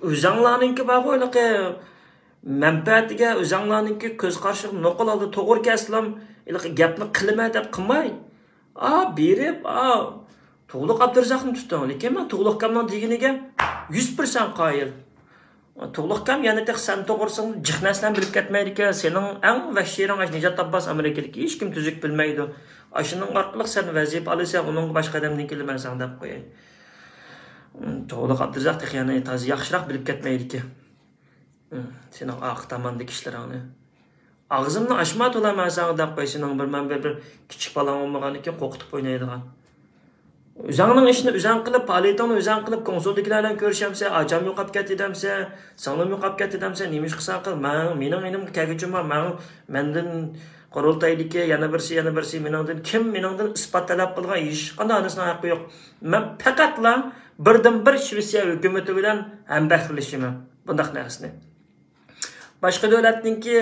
ئۆزەڭلارنىڭكى بارغۇ ھېلىقى مەنپەئەتىگە، ئۆزەڭلارنىڭكى كۆز قارىشىغا نوقۇل ھالدا توغرا كەلسىلام، ھېلىقى گەپنى قىلىمەن دەپ قىلماي، ئا، بېرىپ، ئا، تۇغلۇق ئابدۇرازاقنى تۇتۇڭ. لېكىن مەن تۇغلۇق ئاكامنىڭ دېگىنىگە يۈز پىرسەنت قايىل. تۇغلۇق ئاكام يەنە تېخى سەن توغرىسىڭدا جىق نەرسىلەرنى بىلىپ كەتمەيدىكەن. سېنىڭ ئەڭ ۋەھشىيرىڭ ئاشۇ نىجات ئابباس ئامېرىكىدىكى، ھېچكىم تۈزۈك بىلمەيدۇ. ئاشۇنىڭ ئارقىلىق سەن ۋەزىپە ئالىسەن، ئۇنىڭغا باشقا ئادەمدىن كېلىمەن ساڭا دەپ قوياي. تۇغلۇق ئابدۇرازاق تېخى يەنە تازا ياخشىراق بىلىپ كەتمەيدىكەن. سېنىڭ ئارقا تاماندىكى ئىشلىرىڭنى. ئاغزىمنى ئاچما تولا مەن ساڭا دەپ قوي، سېنىڭ بىر، مەن بىر، بىر كىچىك بالاڭ بولمىغاندىكىن قورقۇتۇپ ئوينايدىغان. ئۆزەڭنىڭ ئىشىنى ئۆزەڭ قىلىپ، پائالىيىتىڭنى ئۆزەڭ قىلىپ، كونسۇلدىكىلەر بىلەن كۆرۈشەمسەن، ئاچام يوقاپ كەتتى دەمسەن، سىڭلىم يوقاپ كەتتى دەمسەن، نېمە ئىش قىلساڭ قىل، مەن، مېنىڭ يېنىمغا كەلگۈچىما، مەن، مەندىن قۇرۇلتايدىكى يەنە بىرسى، يەنە بىرسى، مېنىڭدىن كىم مېنىڭدىن ئىسپات تەلەپ قىلىدىغان ھېچقانداق ئانىسىنىڭ ھەققى يوق. مەن پەقەتلا بىردىنبىر شىۋېتسىيە ھۆكۈمىتى بىلەن ھەمبەھىرلىشىمەن بۇنداق نەرسىنى. باشقا دۆلەتنىڭكى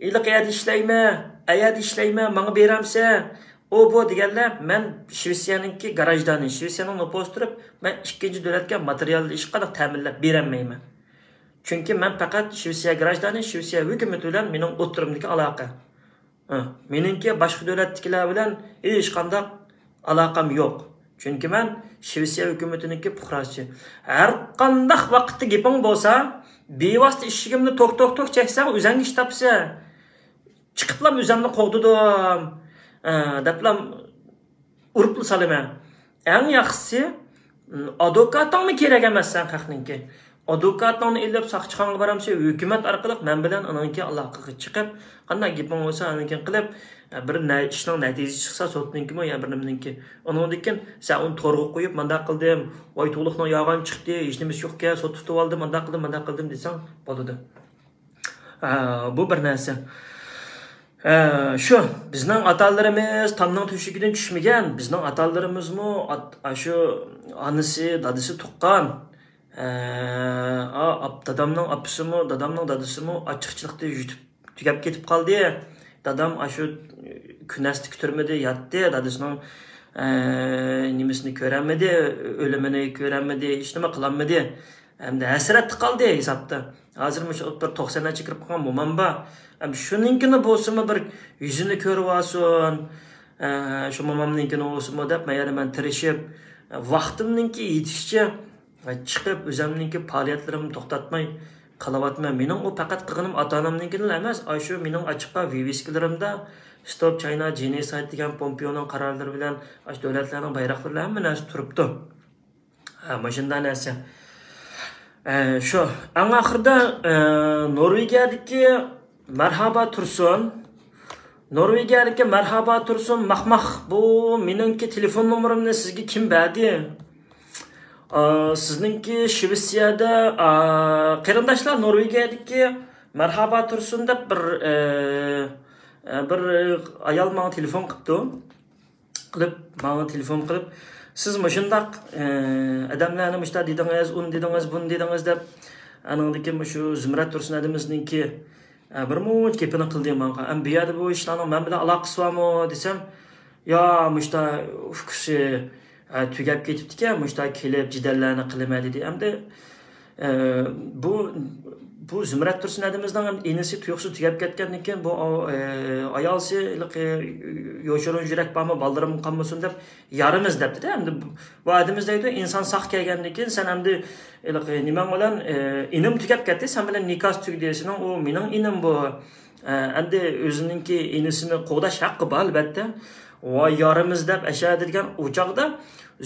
ھېلىقى يەردە ئىشلەيمەن، ئەيەردە ئىشلەيمەن، ماڭا بېرەمسەن، ئۇ بۇ دېگەنلەر، مەن شىۋېتسىيەنىڭكى گاراژدانى، شىۋېتسىيەنىڭ نوپۇسى تۇرۇپ، مەن ئىككىنچى دۆلەتكە ماتېرىيال ھېچقانداق تەمىنلەپ بېرەلمەيمەن. چۈنكى مەن پەقەت شىۋېتسىيە گراژدانى، شىۋېتسىيە ھۆكۈمىتى بىلەن مېنىڭ ئوتتۇرامدىكى ئالاقە. ھە، مېنىڭكى باشقا دۆلەتتىكىلەر بىلەن ھېچقانداق ئالاقەم يوق. چۈنكى مەن شىۋېتسىيە ھۆكۈمىتىنىڭكى پۇقراسى. ھەر قانداق ۋاقىتتا گېپىڭ بولسا، بىۋاسىتە ئىشىكىمنى توك، توك، توك چەكسەڭ، ئۆزەڭگە ئىش تاپىسەن. چىقىپلا ئۆزۈمنى قوغدىدىم، ئە، دەپلا ئۇرۇپلا سالىمەن. ئەڭ ياخشىسى، ئادۋوكاتىڭمۇ كېرەك ئەمەس سەن خەقنىڭكى. ئادۋوكاتىڭنى ئېلىپ ساقچىخانىغا بارامسەن، ھۆكۈمەت ئارقىلىق مەن بىلەن ئۇنىڭكى ئالاقىگە چىقىپ، قانداق گېپىڭ بولسا ئۇنىڭكىنى قىلىپ، بىر نە-، ئىشنىڭ نەتىجىسى چىقسا سوتنىڭكىمۇ يا بىرنېمىنىڭكى. ئۇنىڭدىن كېيىن سەن ئۇنى تورغا قويۇپ، مانداق قىلدىم، ۋاي تۇغلۇقنىڭ يالغان چىقتى، ھېچنېمىسى يوقكەن، سوت تۇتۇۋالدىم، مانداق قىلدىم، مانداق قىلدىم دېسەڭ بولىدۇ. ئا، بۇ بىر نەرسە. ئە، شۇ، بىزنىڭ ئاتالىرىمىز تامنىڭ تۆشۈكىدىن چۈشمىگەن. بىزنىڭ ئاتالىرىمىزمۇ ئات-، ئاشۇ ئانىسى، دادىسى تۇغقان. ئە، ئا-، ئاپ-، دادامنىڭ ئاپىسىمۇ، دادامنىڭ دادىسىمۇ ئاچچىقچىلىقتا يۈتۈپ تۈگەپ كېتىپ قالدى. دادام ئاشۇ كۈنەستە كۆتۈرمىدى، ياتتى. دادىسىنىڭ، ئە، نېمىسىنى كۆرەلمىدى، ئۆلۈمىنى كۆرەلمىدى، ھېچنېمە قىلالمىدى. ئەمدى ھەسرەتتە قالدى ھېسابتا. ھازىر مۇشۇ بىر توقسان نەچچە كىرىپ قالغان مومام بار. ئەمدى شۇنىڭكىنى بولسىمۇ بىر يۈزىنى كۆرۈۋالسۇن، ئە، شۇ مومامنىڭكىنى بولسىمۇ دەپ، مەن يەنە مەن تىرىشىپ، ۋاقتىمنىڭكى يېتىشىچە چىقىپ، ئۆزۈمنىڭكى پائالىيەتلىرىمنى توختاتماي قىلىۋاتىمەن. مېنىڭ ئۇ پەقەت قىلغىنىم ئاتا-ئانامنىڭكىنىلا ئەمەس، ئاشۇ مېنىڭ ئاچىققان ۋىۋىسكىلىرىمدا Stop China Genocide دېگەن پومپېئونىڭ قارارلىرى بىلەن ئاشۇ دۆلەتلەرنىڭ بايراقلىرى بىلەن ھەممە نەرسە تۇرۇپتۇ. ھە، مۇشۇنداق نەرسە. ئە، شۇ. ئەڭ ئاخىرىدا، ئە، نورۋېگىيەدىكى مەرھابا تۇرسۇن. نورۋېگىيەدىكى مەرھابا تۇرسۇن ماخماخ، بۇ مېنىڭكى تېلېفون نومۇرۇمنى سىزگە كىم بەردى؟ ئا، سىزنىڭكى شىۋېتسىيەدە، ئا، قېرىنداشلار، نورۋېگىيەدىكى مەرھابا تۇرسۇن دەپ بىر، ئە، ئە، بىر ئايال ماڭا تېلېفون قىپتۇ. قىلىپ، ماڭا تېلېفون قىلىپ، سىز مۇشۇنداق، ئە، ئادەملەرنى مۇشۇنداق دېدىڭىز، ئۇنى دېدىڭىز، بۇنى دېدىڭىز دەپ، ئانىڭدىن كېيىن مۇشۇ زۇمرەت تۇرسۇن ھەدىمىزنىڭكى، ئە، بىر مۇنچە گېپىنى قىلدى ماڭا. ئەمدى بۇ يەردە بۇ ئىشلارنىڭ مەن بىلەن ئالاقىسى بارمۇ دېسەم، يا، مۇشۇنداق ئۇكىسى، ئە، تۈگەپ كېتىپتىكەن، مۇشۇنداق كېلىپ جېدەللەرنى قىلىمەن دېدى. ئەمدى ئە، بۇ، بۇ زۇمرەت تۇرسۇن ھەدىمىزنىڭ ئىنىسى تۇيۇقسىز تۈگەپ كەتكەندىن كېيىن، بۇ، ئە، ئايالسى ھېلىقى يوشۇرۇن يۈرەك بارمۇ، بالىلىرىم قالمىسۇن دەپ، يارىمىز دەپتىدە. ئەمدى بۇ، بۇ ھەدىمىز دەيدۇ، ئىنسان ساق كەلگەندىن كېيىن، سەن ئەمدى ھېلىقى نېمەڭ بىلەن، ئە، ئىنىم تۈگەپ كەتتى، سەن بىلەن نىكاھسى تۈگىدى، سېنىڭ ئۇ مېنىڭ ئىنىم بۇ. ئە، ئەمدى ئۆزىنىڭكى ئىنىسىنى قوغداش ھەققى بار، ئەلۋەتتە. ۋاي يارىمىز دەپ ئەشەدە دېگەن ئۇ چاغدا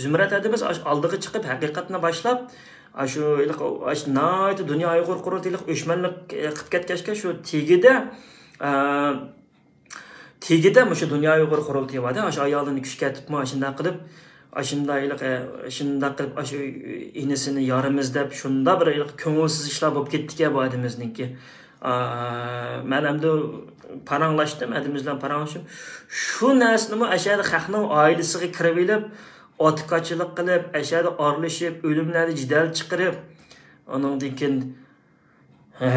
زۇمرەت ھەدىمىز ئاش-، ئالدىغا چىقىپ، ھەقىقەتنى باشلاپ، ئاشۇ ھېلىقى، ئاش-، ناھايىتى دۇنيا ئۇيغۇر قۇرۇلتىيى ھېلىقى ئۆچمەنلىك، ئە، قىلىپ كەتكەچكە، شۇ تېگىدە، ئە، تېگىدە مۇشۇ دۇنيا ئۇيغۇر قۇرۇلتىيى بار-دە، ئاشۇ ئايالىنى كۈچكە تۇتما، ئاشۇنداق قىلىپ، ئاشۇنداق ھېلىقى، شۇنداق قىلىپ، ئاشۇ ئىنىسىنى يارىمىز دەپ، شۇنداق بىر ھېلىقى كۆڭۈلسىز ئىشلار بولۇپ كەتتىكەن بۇ ئادىمىزنىڭكى. ئا، مەن ئەمدى پاراڭلاشتىم، ئادىمىز بىلەن پاراڭلىشىپ، شۇ نەرسىنىمۇ ئەشەدە خەقنىڭ ئائىلىسىگە كىرىۋېلىپ، ئاتىكاچىلىق قىلىپ، ئەشەدە ئارىلىشىپ، ئۆلۈملەردە جېدەل چىقىرىپ، ئۇنىڭدىن كېيىن ھە،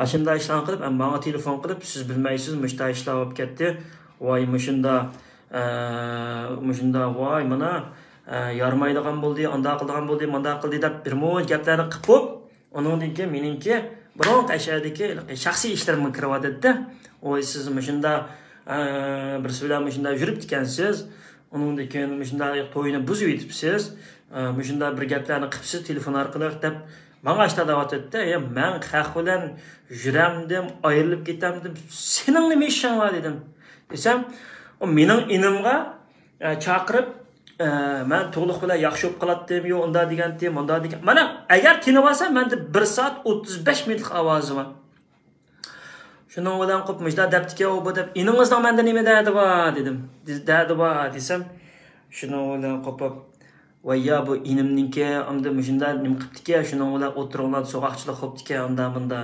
ئاشۇنداق ئىشلارنى قىلىپ، ئەم، ماڭا تېلېفون قىلىپ، «سىز بىلمەيسىز، مۇشۇنداق ئىشلار بولۇپ كەتتى. ۋاي، مۇشۇنداق، ئە، مۇشۇنداق، ۋاي، مانا، ئە، يارىمايدىغان بولدى، ئانداق قىلىدىغان بولدى، مانداق قىلدى» دەپ، بىر مۇنچە گەپلەرنى قىلىپ بوپ، ئۇنىڭدىن كېيىن مېنىڭكى بۇرۇنقى ئەشەدىكى شەخسىي ئىشلىرىمغا كىرىۋاتىدۇ. «ۋاي، سىز مۇشۇنداق، ئە، بىرسى بىلەن مۇشۇنداق يۈرۈپتىكەنسىز، ئۇنىڭدىن كېيىن مۇشۇنداق توينى بۇزۇۋېتىپسىز، ئە، مۇشۇنداق بىر گەپلەرنى قىپسىز تېلېفون ئارقىلىق» دەپ، ماڭا ئاشتا دەۋاتاتتى. «يا، مەن خەق بىلەن يۈرەمدىم، ئايرىلىپ كېتەمدىم، سېنىڭ نېمە ئىشىڭ بار؟» دېدىم. دېسەم، ئۇ مېنىڭ ئىنىمغا، ئە، چاقىرىپ، ئە، مەن تۇغلۇق بىلەن ياخشى بولۇپ قالاتتىم، يو، ئۇنداق دېگەنتى، مۇنداق دېگەن. مانا، ئەگەر تىنىۋالسا، مەندە بىر سائەت ئوتتۇز بەش مىنۇتلۇق ئاۋازى بار. شۇنىڭ بىلەن قوپۇپ، مۇشۇنداق دەپتىكەن ئۇ بۇ دەپ، «ئىنىڭىزنىڭ مەندە نېمە دەردى بار؟» دېدىم. دە-، «دەردى بار» دېسەم، شۇنىڭ بىلەن قوپۇپ، «ۋاي يا، بۇ ئىنىمنىڭكى ئەمدى مۇشۇنداق نېمە قىپتىكەن، شۇنىڭ بىلەن ئوتتۇرىڭلاردا سوغۇقچىلىق بوپتىكەن، ئاندا مۇندا.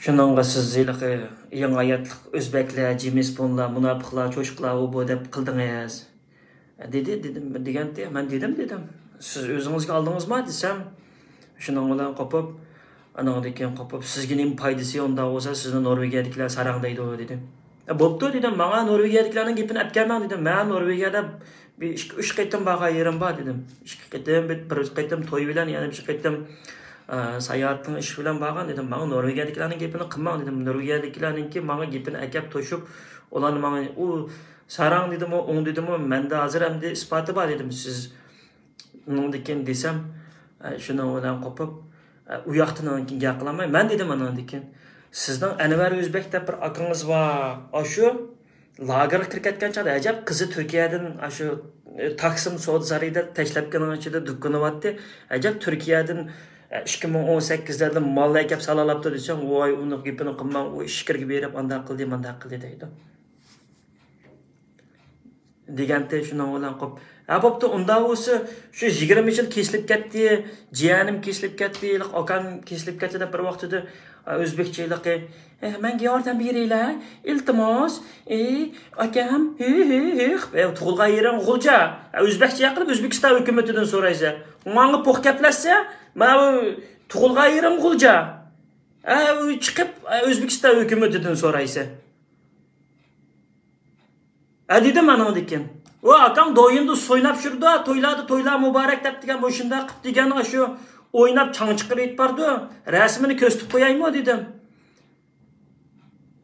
شۇنىڭغا سىز ھېلىقى يېڭى ھاياتلىق ئۆزبەكلەر، جىمىس بونلار، مۇناپىقلار، چوشقىلار، ئۇ بۇ دەپ قىلدىڭىز.» دېدى، دېدىم، دېگەنتى، مەن دېدىم، دېدىم، «سىز ئۆزىڭىزگە ئالدىڭىزما؟» دېسەم، شۇنىڭ بىلەن قوپۇپ، ئانىڭدىن كېيىن قوپۇپ، «سىزگە نېمە پايدىسى ئۇنداق بولسا، سىزنى نورۋېگىيەدىكىلەر ساراڭ دەيدۇ» دېدى. «ئە، بوپتۇ» دېدىم، «ماڭا نورۋېگىيەدىكىلەرنىڭ گېپىنى ئەپ كەلمەڭ» دېدىم. «مەن نورۋېگىيەدە بىر ئىككى، ئۈچ قېتىم بارغان يېرىم بار» دېدىم. «ئىككى قېتىم، بىر، بىر قېتىم توي بىلەن، يەنە بىر قېتىم، ئە، ساياھەتنىڭ ئىشى بىلەن بارغان» دېدىم. «ماڭا نورۋېگىيەدىكىلەرنىڭ گېپىنى قىلماڭ» دېدىم. «نورۋېگىيەدىكىلەرنىڭكى ماڭا گېپىنى ئەكەپ توشۇپ، ئۇلارنى ماڭا ئۇ ساراڭ دېدىمۇ، ئوڭ دېدىمۇ، مەندە ھازىر ئەمدى ئىسپاتى بار» دېدىم. «سىز ئۇنىڭدىن كېيىن» دېسەم، ئە، شۇنىڭ بىلەن قوپۇپ، ئە، ئۇ ياقتىن ئاندىن كېيىن گەپ قىلالماي، مەن دېدىم ئانىڭدىن كېيىن، «سىزنىڭ ئەنۋەر ئۆزبەك دەپ بىر ئاكىڭىز بار، ئاشۇ لاگېرغا كىرىپ كەتكەن چاغدا ئەجەب قىزى تۈركىيەدىن ئاشۇ، ئە، تاكسىم سودا سارىيىدا تەشلەپكىنىڭ ئىچىدە دۇكىنى بارتتى. ئەجەب تۈركىيەدىن، ئە، ئىككى مىڭ ئون سەككىزلەردىن مال ئەكەپ سالالاپتۇ» دېسەم، «ۋاي، ئۇنىڭ گېپىنى قىلماڭ، ئۇ ئىچكىرىگە بېرىپ ئانداق قىلدى، مانداق قىلدى» دەيدۇ. دېگەنتى شۇنىڭ بىلەن قوپ. ھە، بوپتۇ، ئۇنداق بولسا، شۇ يىگىرمە يىل كېسىلىپ كەتتى، جىيەنىم كېسىلىپ كەتتى، ئاكام كېسىلىپ كەتتى دەپ بىر ۋاقتىدا، ئە، ئۆزبېكچە ھېلىقى، ئە، مەنگە ياردەم بېرىلە، ئىلتىماس، ئى، ئاكام، ھى، ھى، ھى، ئە، تۇغۇلغان يېرىڭ غۇلجا. ئە، ئۆزبېكچە قىلىپ ئۆزبېكىستان ھۆكۈمىتىدىن سورايسەن. ماڭا پوق گەپلەشسە، ماۋۇ تۇغۇلغان يېرىڭ غۇلجا. ئە، ئۆي چىقىپ، ئە، ئۆزبېكىستان ھۆكۈمىتىدىن سورايسەن. ھە، دېدىم ئانىڭدىن كېيىن. ئۇ ئاكاڭ دويىندا سويناپ يۈرىدۇ، تويلاردا تويلار مۇبارەك دەپ دېگەن، مۇشۇنداق قىپ دېگەن، ئاشۇ ئويناپ چاڭ چىقىرىپ بارىدۇ. رەسىمىنى كۆرسىتىپ قويايمۇ دېدىم.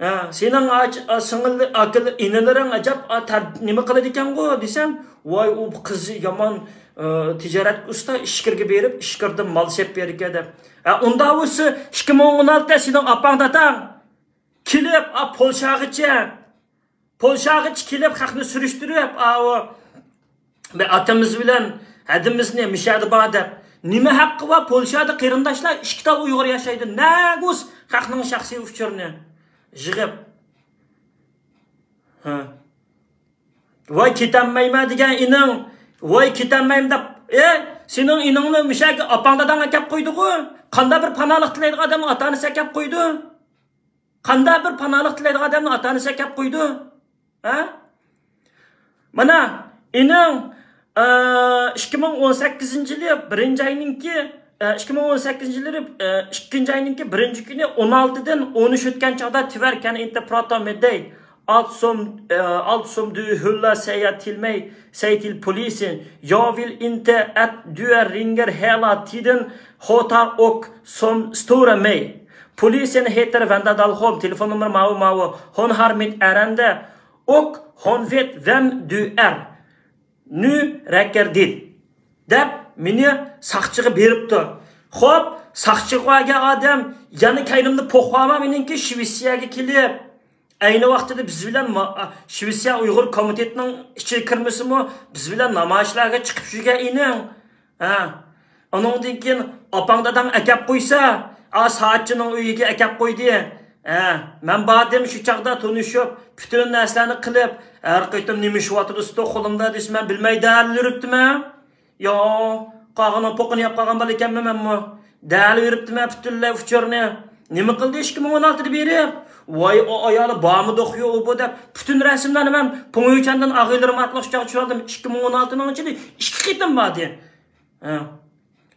ھە، سېنىڭ ئاچ-، ئا، سىڭىل، ئاكىل-، ئىنىلىرىڭ ئەجەب، ئا، تەر-، نېمە قىلىدىكەنغۇ دېسەم، ۋاي، ئۇ قىز يامان، ئا، تىجارەت ئۇستا، ئىچكىرىگە بېرىپ، ئىچكىرىدىن مال سېلىپ بېرىدىكەن دەپ. ھە، ئۇنداق بولسا، ئىككى مىڭ ئون ئالتىدە سېنىڭ ئاپاڭ داداڭ كېلىپ، ئا، پولشاغىچە پولشاغىچە كېلىپ، خەقنى سۈرۈشتۈرۈپ، ئاۋۇ، بىر ئاتىمىز بىلەن ھەدىمىزنى مىشەدە بار دەپ. نېمە ھەققى بار؟ پولشادا قېرىنداشلار ئىككى تال ئۇيغۇر ياشايدۇ. نەگۇس خەقنىڭ شەخسىي ئۇچۇرىنى يىغىپ. ھە. ۋاي، كېتەلمەيمەن دېگەن ئىنىڭ، ۋاي، كېتەلمەيمەن دەپ، ئە، سېنىڭ ئىنىڭنى مىشەگە ئاپاڭ داداڭ ئەكەپ قويدىغۇ. قانداق بىر پاناھلىق تىلەيدىغان ئادەمنى ئاتا ئانىسى ئەكەپ قويىدۇ؟ قانداق بىر پاناھلىق تىلەيدىغان ئادەمنى ئاتا ئانىسى ئەكەپ قويىدۇ؟ ھە؟ مانا، ئىنىڭ، ئە، ئىككى مىڭ ئون سەككىزىنچى يىلى بىرىنچى ئاينىڭكى، ئە، ئىككى مىڭ ئون سەككىزىنچى يىلى، ئە، ئىككىنچى ئاينىڭكى بىرىنچى كۈنى ئون ئالتىدىن ئون ئۈچ ئۆتكەن چاغدا تىۋەر كەن ئىنتە پراتو مېدەي. Allt som, eh, allt som du håller säga till mig, säg till polisen. Jag vill inte att du ringer hela tiden, hatar och som störa mig. Polisen heter Venda Dalholm, telefonnummer ماۋۇ ماۋۇ. Hon har mitt ärende och hon vet vem du är. Nu räcker det. دەپ مېنى ساقچىغا بېرىپتۇ. خوپ، ساقچىغا بارغان ئادەم يەنە كەينىمدە پوقۇۋالما مېنىڭكى شىۋېتسىيەگە كېلىپ. ئەينى ۋاقتىدا بىز بىلەن ما-، شىۋېتسىيە ئۇيغۇر كومىتېتىنىڭ ئىچىگە كىرمىسىمۇ، بىز بىلەن نامايىشلارغا چىقىپ يۈرگەن ئىنىڭ. ھە. ئۇنىڭدىن كېيىن ئاپاڭ داداڭ ئەكەپ قويسا، ئا، سائەتچىنىڭ ئۆيىگە ئەكەپ قويدى. ھە، مەن باردىم شۇ چاغدا تونۇشۇپ، پۈتۈن نەرسىلەرنى قىلىپ، ھەر قېتىم نېمە ئىش بولۇۋاتىدۇ ستوكھولمدا دېسە، مەن بىلمەي دەل يۈرۈپتىمەن. يا، قاغىنىڭ پوقىنى يەپ قالغان بالا ئىكەنمەن مەنمۇ. دەل يۈرۈپتىمەن پۈتۈنلەي ئۇچۇرنى. نېمە قىلدى ئىككى مىڭ ئون ئالتىدە بېرىپ؟ ۋاي، ئۇ ئايالى بارمىدۇق يو، ئۇ بۇ دەپ، پۈتۈن رەسىملەرنى مەن پۇڭيۈچەندىن ئاغىنىلىرىم ئارقىلىق شۇ چاغدا چۈشۈردۈم. ئىككى مىڭ ئون ئالتىنىڭ ئىچىدە ئىككى قېتىم باردى. ھە.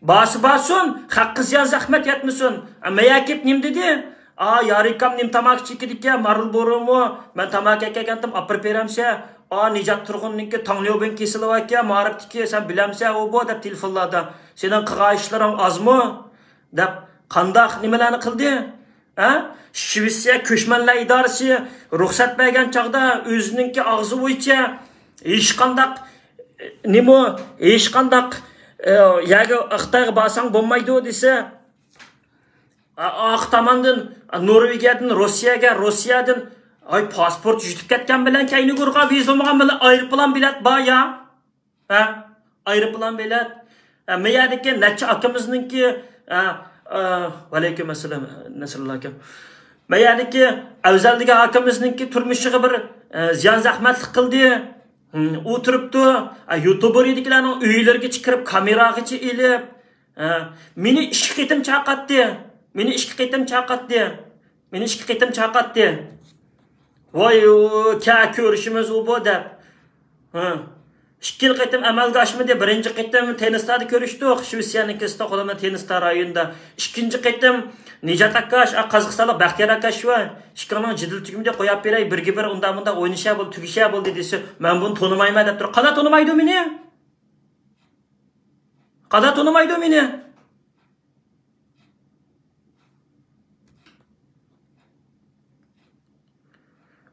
بارسا بارسۇن، خەققە زىيان زەخمەت يەتمىسۇن. ئە، مەيەكىپ نېمە دېدى؟ ئا، يارىكام نېمە تاماكا چېكىدىكەن، مارلبورومۇ؟ مەن تاماكا ئەكەلگەنتىم، ئاپىرىپ بېرەمسە؟ ئا، نىجات تۇرغۇننىڭكى تاڭليۇبىن كېسىلى باركەن، مائارىپتىكى، سەن بىلەمسە ئۇ بۇ دەپ تېلېفونلاردا. سېنىڭ قىلغان ئىشلىرىڭ ئازمۇ؟ دەپ قانداق نېمىلەرنى قىلدى؟ ھە؟ شىۋېتسىيە كۆچمەنلەر ئىدارىسى رۇخسەت بەرگەن چاغدا ئۆزىنىڭكى ئاغزى بويىچە ھېچقانداق نېمە، ھېچقانداق، ئە، يەرگە، خىتايغا بارساڭ بولمايدۇ دېسە، ئا-، ئارقا تاماندىن، نورۋېگىيەدىن روسىيەگە، روسىيەدىن، ئاي، پاسپورت يۈتۈپ كەتكەن بىلەن كەينىگە ئۇرغان، ۋىزا بولمىغان بىلەن ئايروپىلان بېلەت بار يا. ھە؟ ئايروپىلان بېلەت. ھە، ما يەردىكى نەچچە ئاكىمىزنىڭكى، ھە، ھە، ۋەئەلەيكۇم ئەسسالام، نەسرۇللا ئاكا. ما يەردىكى ئەۋزەل دېگەن ئاكىمىزنىڭكى تۇرمۇشىغا بىر، ھە، زىيان زەخمەتلىك قىلدى. ھىم، ئۇ تۇرۇپتۇ. ھە، يۇتۇبېردىكىلەرنىڭ ئۆيلىرىگىچە كىرىپ، كامېراغىچە ئېلىپ. ھە، مېنى ئىككى قېتىم چاقاتتى. مېنى ئىككى قېتىم چاقاتتى. مېنى ئىككى قېتىم چاقاتتى. ۋاي، ئۇ، كە كۆرۈشىمىز ئۇ بۇ دەپ. ھە. ئىككىلا قېتىم ئەمەلگە ئاشمىدى. بىرىنچى قېتىم تېنىسلاردا كۆرۈشتۇق. شىۋېتسىيەنىڭ كېسىتى قولۇمدا تېنىستا رايونىدا. ئىككىنچى قېتىم نىجات ئاكاش، ئا، قازاقىستانلىق بەختىيار ئاكاش ۋە ئىككىڭنىڭ جېدىل تۈگىمىدى، قوياپ بېرەي، بىرگە بىر ئۇنداق مۇنداق ئوينىشە بولدى، تۈگىشە بولدى دېسە، مەن بۇنى تونۇمايمەن دەپ تۇرۇپ، قانداق تونۇمايدۇ مېنى؟ قانداق تونۇمايدۇ مېنى؟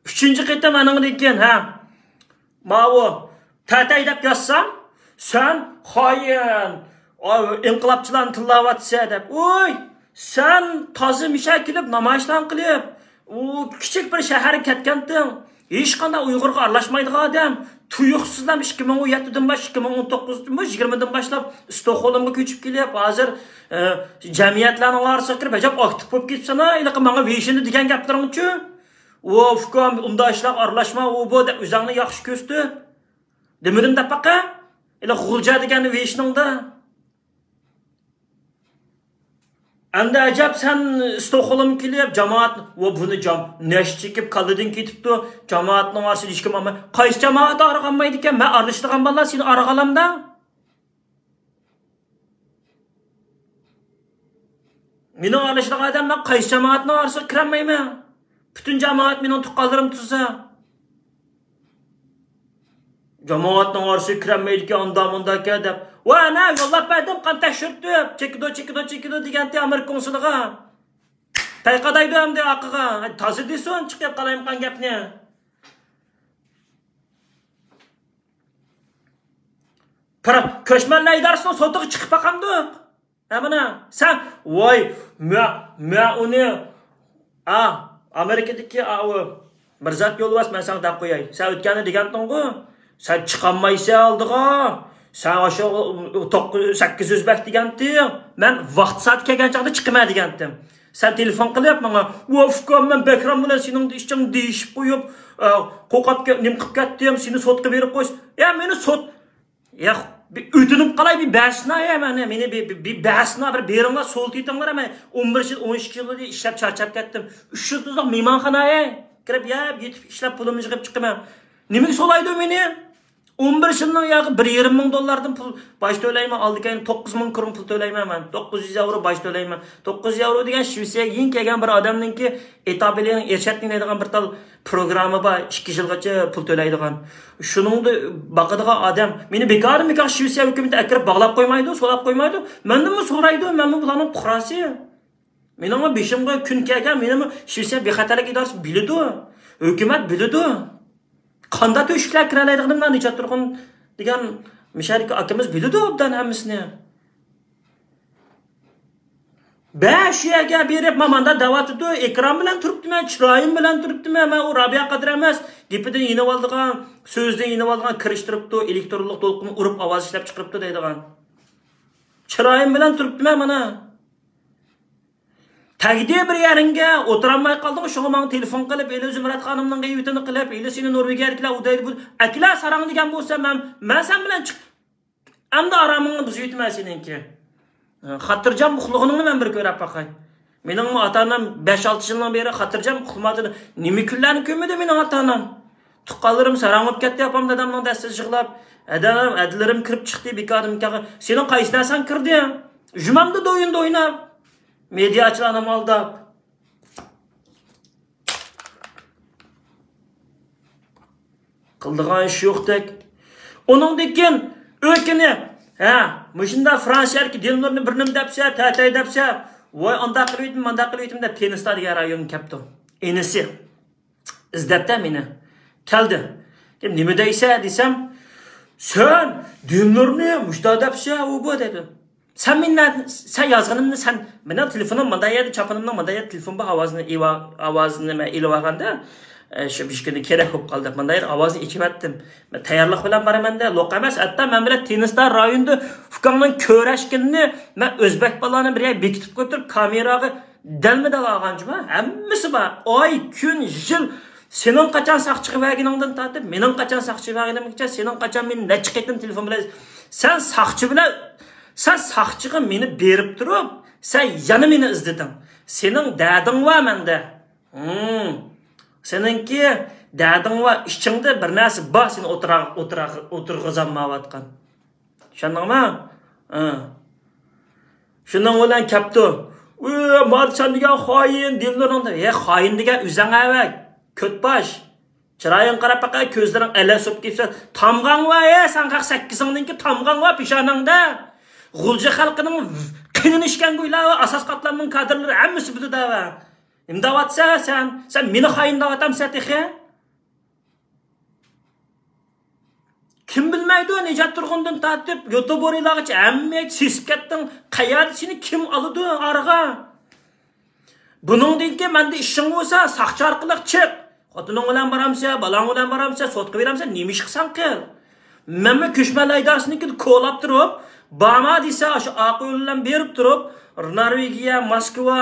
ئۈچىنچى قېتىم ئانىڭدىن كېيىن، ھە، ماۋۇ تەتەي دەپ يازسام، سەن خائىن، ئا-، ئىنقىلابچىلارنى تىللاۋاتىسەن دەپ. ئۇي، سەن تازا مىشە كېلىپ نامايىشلارنى قىلىپ، ئۇ كىچىك بىر شەھەرگە كەتكەنتىڭ. ھېچقانداق ئۇيغۇرغا ئارىلاشمايدىغان ئادەم. تۇيۇقسىزلا ئىككى مىڭ ئون يەتتىدىن باش، ئىككى مىڭ ئون توققۇزدىنمۇ، يىگىرمىدىن باشلاپ ستوكھولمغا كۆچۈپ كېلىپ، ھازىر، ئە، جەمئىيەتلەرنىڭ ئارىسىغا كىرىپ، ئەجەب ئاكتىپ بولۇپ كېتىپسەن ھە، ھېلىقى ماڭا ۋېيشىندە دېگەن گەپلىرىڭچۇ؟ ۋو، ئۇكام، ئۇنداق ئىشلارغا ئارىلاشما، ئۇ بۇ دەپ ئۆزۈڭنى ياخشى كۆرسىتىپ. دېمىدىم دەپ باقە. ھېلىقى غۇلجا دېگەن ۋېيشىنىڭدا. ئەمدى ئەجەب سەن ستوكھولم كېلىپ، جامائەت، ۋە بۇنى جام-، نەشتە چېكىپ، كاللىدىن كېتىپتۇ. جامائەتنىڭ ئارىسىدا ھېچكىم ئالماي. قايسى جامائەت ئارىغا ئالمايدىكەن؟ مەن ئارىلىشىدىغان بالىلار سېنى ئارىغا ئالامدا؟ مېنىڭ ئارىلىشىدىغان ئادەم، مەن قايسى جامائەتنىڭ ئارىسىغا كىرەلمەيمەن. پۈتۈن جامائەت مېنىڭ تۇغقانلىرىم تۇرسا. جامائەتنىڭ ئارىسىغا كىرەلمەيدىكەن، ئاندا مۇنداكەن دەپ. ۋە ئەنە يوللاپ بەردىم قان تەكشۈرتۈپ، چېكىدۇ، چېكىدۇ، چېكىدۇ دېگەنتى ئامېرىكا كونسۇلىغا. پەيقادايدۇ ئەمدى ئارقىغا. تازا دېسۇن، چىقىپ قالايمىقان گەپنى. پىر-، كۆچمەنلەر ئىدارىسىنىڭ سوتىغا چىقىپ باقامدۇق؟ ھە، مانا، سەن، ۋاي، مە-، مە ئۇنى، ئا، ئامېرىكىدىكى، ئا، ئۇ، مىرزات يولۋاس، مەن ساڭا دەپ قوياي. سەن ئۆتكەندە دېگەنتىڭغۇ، سەن چىقالمايسەن ئالدىغا. سەن ئاشۇ توققۇز، سەككىز يۈز بەك دېگەنتىڭ. مەن ۋاقتى سائىتى كەلگەن چاغدا چىقىمەن دېگەنتىم. سەن تېلېفون قىلىپ ماڭا، ۋە ئۇكام، مەن بەكرام بىلەن سېنىڭ ئىچىڭ دېيىشىپ قويۇپ، ئە، قورقۇپ كەت-، نېمە قىلىپ كەتتىم، سېنى سوتقا بېرىپ قويسا. يا، مېنى سوت، يا، بىر ئۆتۈنۈپ قالاي، بىر بەرسىنا، يا، مانا، مېنى بىر، بىر، بىر بەرسىنا، بىر بېرىڭلار، سولىتىۋېتىڭلار، مەن ئون بىر يىل، ئون ئىككى يىل بولدى، ئىشلەپ چارچاپ كەتتىم. ئۈچ يۇلتۇزلۇق مېھمانخانا، ئەي، كىرىپ، يەپ، يېتىپ، ئىشلەپ، پۇلۇمنى يىغىپ چىقىمەن. نېمىگە سولايدۇ مېنى؟ ئون بىر يىلنىڭ ياقى بىر يېرىم مىڭ دوللاردىن پۇل باج تۆلەيمەن، ئالدى كەينى توققۇز مىڭ كرون پۇل تۆلەيمەن مەن. توققۇز يۈز ياۋرو باج تۆلەيمەن. توققۇز يۈز ياۋرو دېگەن شىۋېتسىيەگە يېڭى كەلگەن بىر ئادەمنىڭكى ئېتابلىنىڭ ئېرشەتنىڭ دەيدىغان بىر تال پروگرامما بار، ئىككى يىلغىچە پۇل تۆلەيدىغان. شۇنىڭدا باقىدىغان ئادەم، مېنى بىكاردىن بىكار شىۋېتسىيە ھۆكۈمىتى ئەكىرىپ باغلاپ قويمايدۇ، سولاپ قويمايدۇ. مەندىنمۇ سورايدۇ، مەنمۇ بۇلارنىڭ پۇقراسى. مېنىڭمۇ بېشىمغا كۈن كەلگەن، مېنىمۇ شىۋېتسىيە بىخەتەرلىك ئىدارىسى بىلىدۇ، ھۆكۈمەت بىلىدۇ. قانداق تۆشۈكلەر كىرەلەيدىغىنىمنى نىجات تۇرغۇن دېگەن مىشەدىكى ئاكىمىز بىلىدۇ ئوبدان ھەممىسىنى. بە شۇ يەرگە بېرىپ، ما ماندا دەۋاتىدۇ، ئېكران بىلەن تۇرۇپتىمەن، چىرايىم بىلەن تۇرۇپتىمەن. مەن ئۇ رابىيە قادىر ئەمەس، گېپىدىن يېنىۋالىدىغان، سۆزىدىن يېنىۋالىدىغان، كىرىشتۈرۈپتۇ، ئېلېكترونلۇق دولقۇننى ئۇرۇپ ئاۋاز ئىشلەپ چىقىرىپتۇ دەيدىغان. چىرايىم بىلەن تۇرۇپتىمەن مانا. تەگدى بىر يېرىڭگە، ئولتۇرالماي قالدىڭ، شۇڭا ماڭا تېلېفون قىلىپ، ھېلى زۇمرەت خانىمنىڭ غەيۋىتىنى قىلىپ، ھېلى سېنى نورۋېگىيەدىكىلەر ئۇ دەيدۇ، بۇ، ئەكېلە ساراڭ دېگەن بولسا، مەن، مەن سەن بىلەن چىق-، ئەمدى ئارامىڭنى بۇزۇۋېتىمەن سېنىڭكى. خاتىرجەم ئۇخلىغىنىڭنى مەن بىر كۆرۈپ باقاي. مېنىڭمۇ ئاتا-ئانام بەش-ئالتە يىلنىڭ بېرى خاتىرجەم ئۇخلىمايدۇ. نېمە كۈنلەرنى كۆرمىدى مېنىڭ ئاتا-ئانام. تۇغقانلىرىم ساراڭ بولۇپ كەتتى، ئاپام دادامنىڭ دەستىدە يىغلاپ. ئەدەم، ئەدىلىرىم كىرىپ چىقتى بىكاردىن بىكارغا. سېنىڭ قايسى نەرسەڭ كىردى؟ جۇمامدا دويۇندا ئويناپ. مېدىياچىلارنى ئالداپ. قىلىدىغان ئىش يوقتەك. ئۇنىڭدىن كېيىن ئۆكۈنۈپ، ھە، مۇشۇنداق فرانسىيەدىكى دىلنۇرنى بىر نېمە دەپسە، تەتەي دەپسە، ۋاي ئانداق قىلىۋېتىم، مانداق قىلىۋېتىم دەپ تېنىستا دېگەن رايونغا كەپتۇ. ئىنىسى ئىزدەپتە مېنى. كەلدى. نېمە دەيسە دېسەم، سەن دىلنۇرنى مۇشۇنداق دەپسە، ئۇ بۇ دەيدۇ. سەن مېنى نە-، سەن يازغىنىمنى سەن، مېنىڭ تېلېفونۇم مۇنداق يەردە، چاپىنىمنىڭ مۇنداق يەردە تېلېفون بار، ئاۋازىنى ئېۋا-، ئاۋازىنى مەن ئېلىۋالغاندا، ئە، شۇ بىر كۈنى كېرەك بولۇپ قالدى دەپ، مۇنداق يەردە ئاۋازىنى ئېچىۋەتتىم. مەن تەييارلىق بىلەن بارىمەن-دە، لوق ئەمەس. ھەتتا مەن بىلەن تېنىستا رايوندا ئۇكاڭنىڭ كۆرۈشكىنىنى مەن ئۆزبەك بالىلارنى بىر يەرگە بېكىتىپ قويۇپ تۇرۇپ، كامېراغا دەلمە-دەل ئالغان جۇما. ھەممىسى بار. ئاي، كۈن، يىل. سېنىڭ قاچان ساقچىغا بەرگىنىڭدىن تارتىپ، مېنىڭ قاچان ساقچىغا بەرگىنىمگىچە، سېنىڭ قاچان مېنى نەچچە قېتىم تېلېفون بىلەن، سەن ساقچى بىلەن، سەن ساقچىغا مېنى بېرىپ تۇرۇپ، سەن يەنە مېنى ئىزدىدىڭ. سېنىڭ دەردىڭ بار مەندە. ھىم. سېنىڭكى دەردىڭ بار، ئىچىڭدە بىر نەرسە بار، سېنى ئوتتۇرا-، ئوتتۇرا-، ئوتتۇرىغا غىزالمايۋاتقان. چۈشەندىڭمۇ؟ ھە. شۇنىڭ بىلەن كەپتۇ. ئۇ، مارى سەن دېگەن خائىن، دىلنۇرنىڭ دە-، ھە، خائىن دېگەن ئۆزۈڭ ئەۋە، كۆتباش. چىرايىڭغا قاراپ باقە، كۆزلىرىڭ ئەلەس بولۇپ كېتىپسەن. تامغاڭ ۋە، ھە، سەن قاق سەككىزىڭنىڭكى تامغاڭ ۋە پېشانەڭدە. غۇلجا خەلقىنىڭ قېنىنى ئىچكەن گۇيلار ۋە ئاساس قاتلامنىڭ كادىرلىرى ھەممىسى بىلىدۇ ۋە. نېمە دەۋاتسەن سەن؟ سەن مېنى خائىن دەۋاتامسەن تېخى؟ كىم بىلمەيدۇ، نىجات تۇرغۇندىن تارتىپ، يۇتۇبېرلارغىچە ھەممە سېسىپ كەتتىڭ. قەيەردە سېنى كىم ئالىدۇ ئارىغا؟ بۇنىڭدىن كېيىن مەندە ئىشىڭ بولسا، ساقچى ئارقىلىق چىق. خوتۇنۇڭ بىلەن بارامسەن، بالاڭ بىلەن بارامسەن، سوتقا بېرەمسەن، نېمە ئىش قىلساڭ قىل. مەنمۇ كۆچمەن لايداسىنىڭكىدە كولاپ تۇرۇپ، بارما دېسە، ئاشۇ ئاق يول بىلەن بېرىپ تۇرۇپ، نورۋېگىيە، موسكۋا،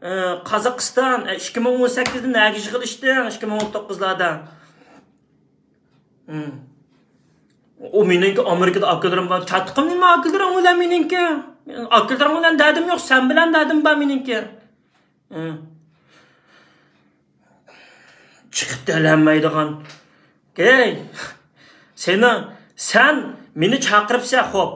ئى، قازاقىستان، ئى، ئىككى مىڭ ئون سەككىزدە نەگە يىغىلىشتىڭ؟ ئىككى مىڭ ئون توققۇزلاردا. ھىم. ئۇ مېنىڭكى ئامېرىكىدا ئاكىلىرىم بار. چاتىقىم نېمە ئاكىلىرىڭ بىلەن مېنىڭكى؟ ئاكىلىرىڭ بىلەن دەردىم يوق، سەن بىلەن دەردىم بار مېنىڭكى. ھىم. چىقىپ دەلەلمەيدىغان. ھەي، سېنىڭ، سەن مېنى چاقىرىپسەن، خوپ.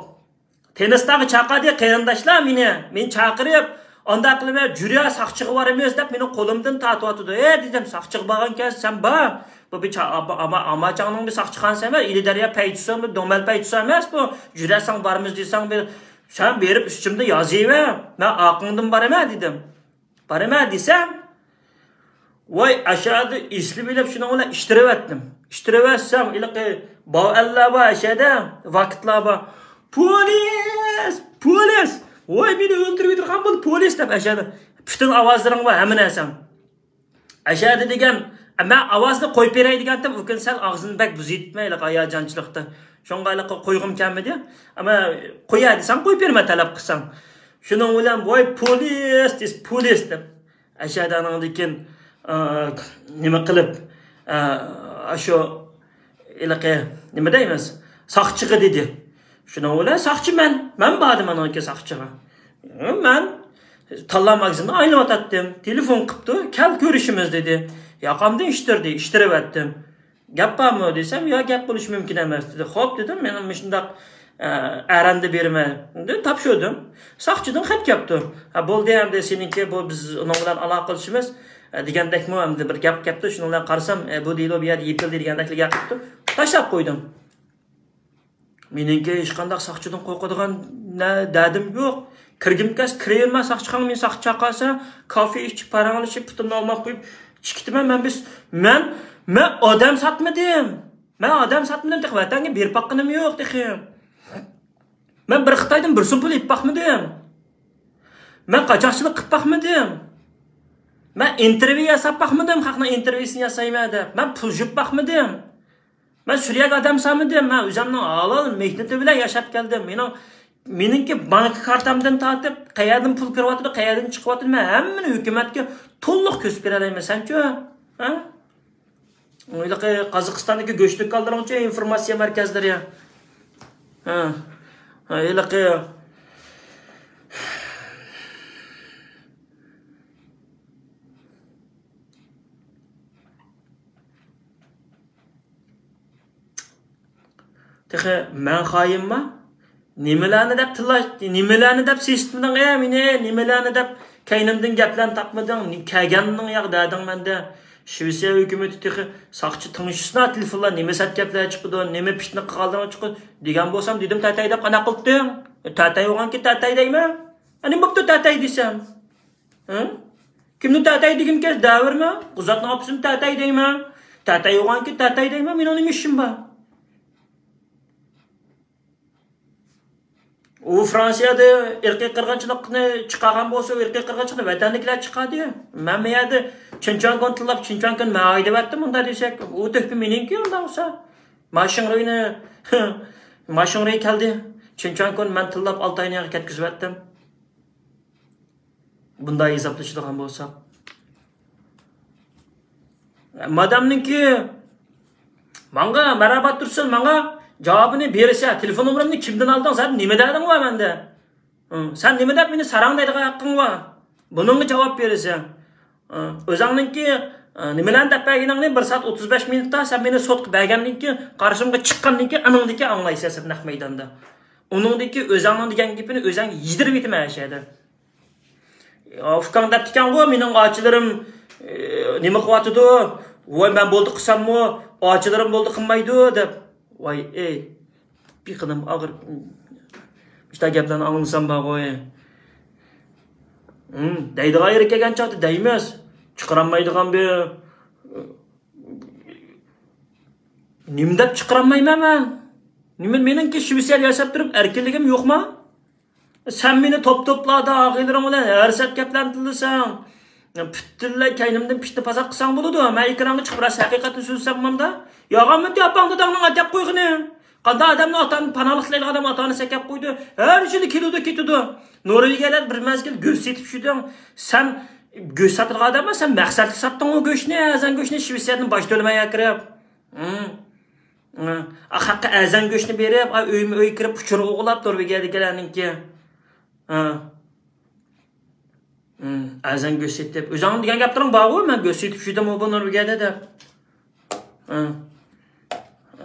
تېنىستاغا چاقىردى قېرىنداشلار مېنى. مېنى چاقىرىپ، ئانداق قىلىپ، جۈرە ساقچىغا بارىمىز دەپ مېنىڭ قولۇمدىن تارتىۋاتىدۇ. ھەي دېدىم، ساقچىغا بارغانكەنسەن، سەن بار. بۇ بىر چا-، ئاما-، ئاما-، ئاماچاڭنىڭ بىر ساقچىخانىسى ئەمەس، ئىلى دەريا پەيتۇسى، بىر دوڭمەل پەيتۇسى ئەمەس بۇ. جۈرە ساڭا بارىمىز دېسەڭ بىر، سەن بېرىپ ئۈستۈمدە يازىۋەر. مەن ئارقاڭدىن بارىمەن دېدىم. بارىمەن دېسەم، ۋاي، ئاشۇ يەردە ئېسىلىپ ئېلىپ شۇنىڭ بىلەن ئىتتىرىۋەتتىم. ئىتتىرىۋەتسەم، ھېلىقى باۋ ئەللەر بار ئاشۇ يەردە، ۋاكىتلار بار. پولىس! پولىس! ۋاي، مېنى ئۆلتۈرۈۋېتىدىغان بولدى، پولىس! دەپ ئاشۇ يەردە پۈتۈن ئاۋازلىرىڭ بار، ھەممە نەرسەڭ. ئاشۇ يەردە دېگەن، مەن ئاۋازنى قويۇپ بېرەي دېگەنتىم، ئۇ كۈن سەل ئاغزىنى بەك بۇزۇۋېتىپتىمەن، ھېلىقى ھاياجانچىلىقتا. شۇڭا ھېلىقى قويغۇم كەلمىدى. ئەمما قويە دېسەڭ، قويۇپ بېرىمەن، تەلەپ قىلساڭ. شۇنىڭ بىلەن، ۋاي، پولىس! تېز پولىس! دەپ. ئەشەدە ئانىڭدىن كېيىن، ئا، نېمە قىلىپ، ئا، ئاشۇ ھېلىقى نېمە دەيمىز؟ ساقچىغا دېدى. شۇنىڭ بىلەن ساقچى مەن، مەن باردىم ئانىڭكى ساقچىغا. مەن تاللا ماگىزىندا ئايلىنىۋاتاتتىم. تېلېفون قىپتۇ، كەل كۆرۈشىمىز دېدى. ياقامدىن ئىشتىردى، ئىشتىرىۋەتتىم. گەپ بارمۇ دېسەم، يا گەپ بولۇشى مۇمكىن ئەمەس دېدى. خوپ دېدىم، مېنىڭ مۇشۇنداق، ئە، ئەرەندە بېرىمەن دەپ تاپشۇردۇم. ساقچىدىن خەت كەپتۇ. ھە، بولدى ئەمدى سېنىڭكى بۇ، بىز ئۇنىڭ بىلەن ئالاقىلىشىمىز، ئە، دېگەندەكمۇ ئەمدى بىر گەپ كەپتۇ. شۇنىڭ بىلەن قارىسام، ئە، بۇ دېلو بۇ يەردە يېپىلدى دېگەندەكلا گەپ قىپتۇ. تاشلاپ قويدۇم. مېنىڭكى ھېچقانداق ساقچىدىن قورقىدىغان نە-، دەردىم يوق. كىرگۈم كەلسە كىرىۋېرىمەن ساقچىخانىغا، مېنى ساقچى چاقىرسا، كافې ئىچىپ، پاراڭلىشىپ، پۇتۇمنى ئالماق قويۇپ چىقىپ كېتىمەن. مەن بىز، مەن، مەن ئادەم ساتمىدىم. مەن ئادەم ساتمىدىم، تېخى ۋەتەنگە بېرىپ باققىنىم يوق تېخى. مەن بىر خىتايدىن بىر سوم پۇل ئېلىپ باقمىدىم. مەن قاچاقچىلىق قىلىپ باقمىدىم. مەن ئىنتېرۋيۇ ياساپ باقمىدىم، خەقنىڭ ئىنتېرۋيۇسىنى ياسايمەن دەپ. مەن پۇل يۇيۇپ باقمىدىم. مەن سۈرىيەگە ئادەم سالمىدىم. مەن ئۆزۈمنىڭ ھالال مېھنىتى بىلەن ياشاپ كەلدىم. مېنىڭ مېنىڭكى بانكا كارتامدىن تارتىپ، قەيەردىن پۇل كىرىۋاتىدۇ، قەيەردىن چىقىۋاتىدۇ، مەن ھەممىنى ھۆكۈمەتكە تولۇق كۆرسىتىپ بېرەلەيمەن، سەنچۇ؟ ھە؟ ھېلىقى قازاقىستاندىكى گۆشلۈك كالىلىرىڭچۇ، ئىنفورماتسىيە مەركەزلىرى؟ ھە. ھە، ھېلىقى تېخى مەن خائىنما؟ نېمىلەرنى دەپ تىللاش، نېمىلەرنى دەپ سېسىتمىدىڭ، ئە، مېنى؟ نېمىلەرنى دەپ كەينىمدىن گەپلەرنى تاپمىدىڭ؟ نى-، كەلگەننىڭ ياق دەدىڭ مەندە. شىۋېتسىيە ھۆكۈمىتى تېخى ساقچى تىڭشىسىنا، تېلېفونلار نېمە سەت گەپلەر چىقىدۇ، نېمە پىتنە قىلغانلىرىڭ چىقىدۇ دېگەن بولسام، دېدىم، تەتەي دەپ قانداق قىلدىڭ؟ تەتەي بولغانكى تەتەي دەيمەن. ئە، نېمە بوپتۇ تەتەي دېسەم؟ ھە؟ كىمنى تەتەي دېگۈم كەلسە دەۋەرمە. قۇزاتنىڭ ئاپىسىنى تەتەي دەيمەن. تەتەي بولغانكى تەتەي دەيمەن. مېنىڭ نېمە ئىشىم بار؟ ئۇ فرانسىيەدە ئىرقىي قىرغىنچىلىقنى چىقارغان بولسا، ئىرقىي قىرغىنچىلىقنى ۋەتەندىكىلەر چىقاردى. مەن بۇ يەردە چىن چۈەنكۇن تىللاپ، چىن چۈەنكۇن مەن ھاي دەۋەتتىم، ئۇنداق دېسەك، ئۇ تۆھپە مېنىڭكى، ئۇنداق بولسا. ماشىڭرۇينى، ماشىڭرۇي كەلدى. چىن چۈەنكۇن مەن تىللاپ ئالتاينى ياغا كەتكۈزۈۋەتتىم. بۇنداق ھېسابلىشىدىغان بولساق. مادامنىڭكى ماڭا مەرھابات تۇرسۇن، ماڭا جاۋابىنى بېرىسە، تېلېفون نومۇرۇمنى كىمدىن ئالدىڭ، سەن نېمە دەدىڭ ۋە مەندە؟ ھە، سەن نېمە دەپ مېنى ساراڭ دەيدىغان ھەققىڭ بار؟ بۇنىڭغا جاۋاب بېرىسەن. ھە، ئۆزۈڭنىڭكى، ھە، نېمىلەرنى دەپ بەرگىنىڭنى بىر سائەت ئوتتۇز بەش مىنۇتتا سەن مېنى سوتقا بەرگەندىن كېيىن، قارشىمغا چىققاندىن كېيىن ئانىڭدىن كېيىن ئاڭلايسەن سەن نەق مەيداندا. ئۇنىڭدىن كېيىن ئۆزۈڭنىڭ دېگەن گېپىنى ئۆزۈڭ يېدىرىۋېتىمەن ئەشەدە. ئۇكاڭ دەپتىكەنغۇ، مېنىڭ ئاچىلىرىم، ئى، نېمە قىلىۋاتىدۇ؟ ۋاي، مەن بولدى قىلساممۇ، ئاچىلىرىم بولدى قىلمايدۇ، دەپ. ۋاي، ئەي، بېقىنىم ئاغرىپ، مۇشۇنداق گەپلەرنى ئاڭلىسام بارغۇ. ھىم، دەيدىغان يېرى كەلگەن چاغدا دەيمىز. چىقىرالمايدىغان بىر، نېمە دەپ چىقىرالمايمەن مەن؟ نېمە، مېنىڭكى شىۋېتسىيەدە ياشاپ تۇرۇپ ئەركىنلىكىم يوقما؟ سەن مېنى توپ-توپلاردا ئاغىنىلىرىڭ بىلەن ھەر سەت گەپلەرنى تىللىسەڭ، پۈتۈنلەي كەينىمدىن پىتنە-پاسات قىلساڭ بولىدۇ. مەن ئېكرانغا چىقىپ راست ھەقىقەتنى سۆزلىسەم بولامدا؟ يالغانمىدى ئاپاڭ داداڭنىڭ ئەكەپ قويغىنى. قانداق ئادەمنى ئاتا-ئانا پاناھلىق تىلەيدىغان ئادەم ئاتا-ئانىسى ئەكەپ قويدى. ھەر يىلى كېلىدۇ، كېتىدۇ. نورۋېگىيەلەر بىر مەزگىل گۆش سېتىپ يۈردۈڭ. سەن گۆش ساتىدىغان ئادەم ئەمەس، سەن مەقسەتلىك ساتتىڭغۇ گۆشنى، ئەرزان گۆشنى شىۋېتسىيەدىن باج تۆلىمەي ئەكىرىپ. ھىم. ھە، خەققە ئەرزان گۆشنى بېرىپ، ئا، ئۆيمۇ ئۆي كىرىپ، ئۇچۇر ئوغۇرلاپ نورۋېگىيەدىكىلەرنىڭكى. ھە. ھىم، ئەرزان گۆش سېتىپ. ئۆزۈڭنىڭ دېگەن گەپلىرىڭ بارغۇ، مەن گۆش سېتىپ يۈردۈممۇ بۇ نورۋېگىيەدە دەپ. ھە.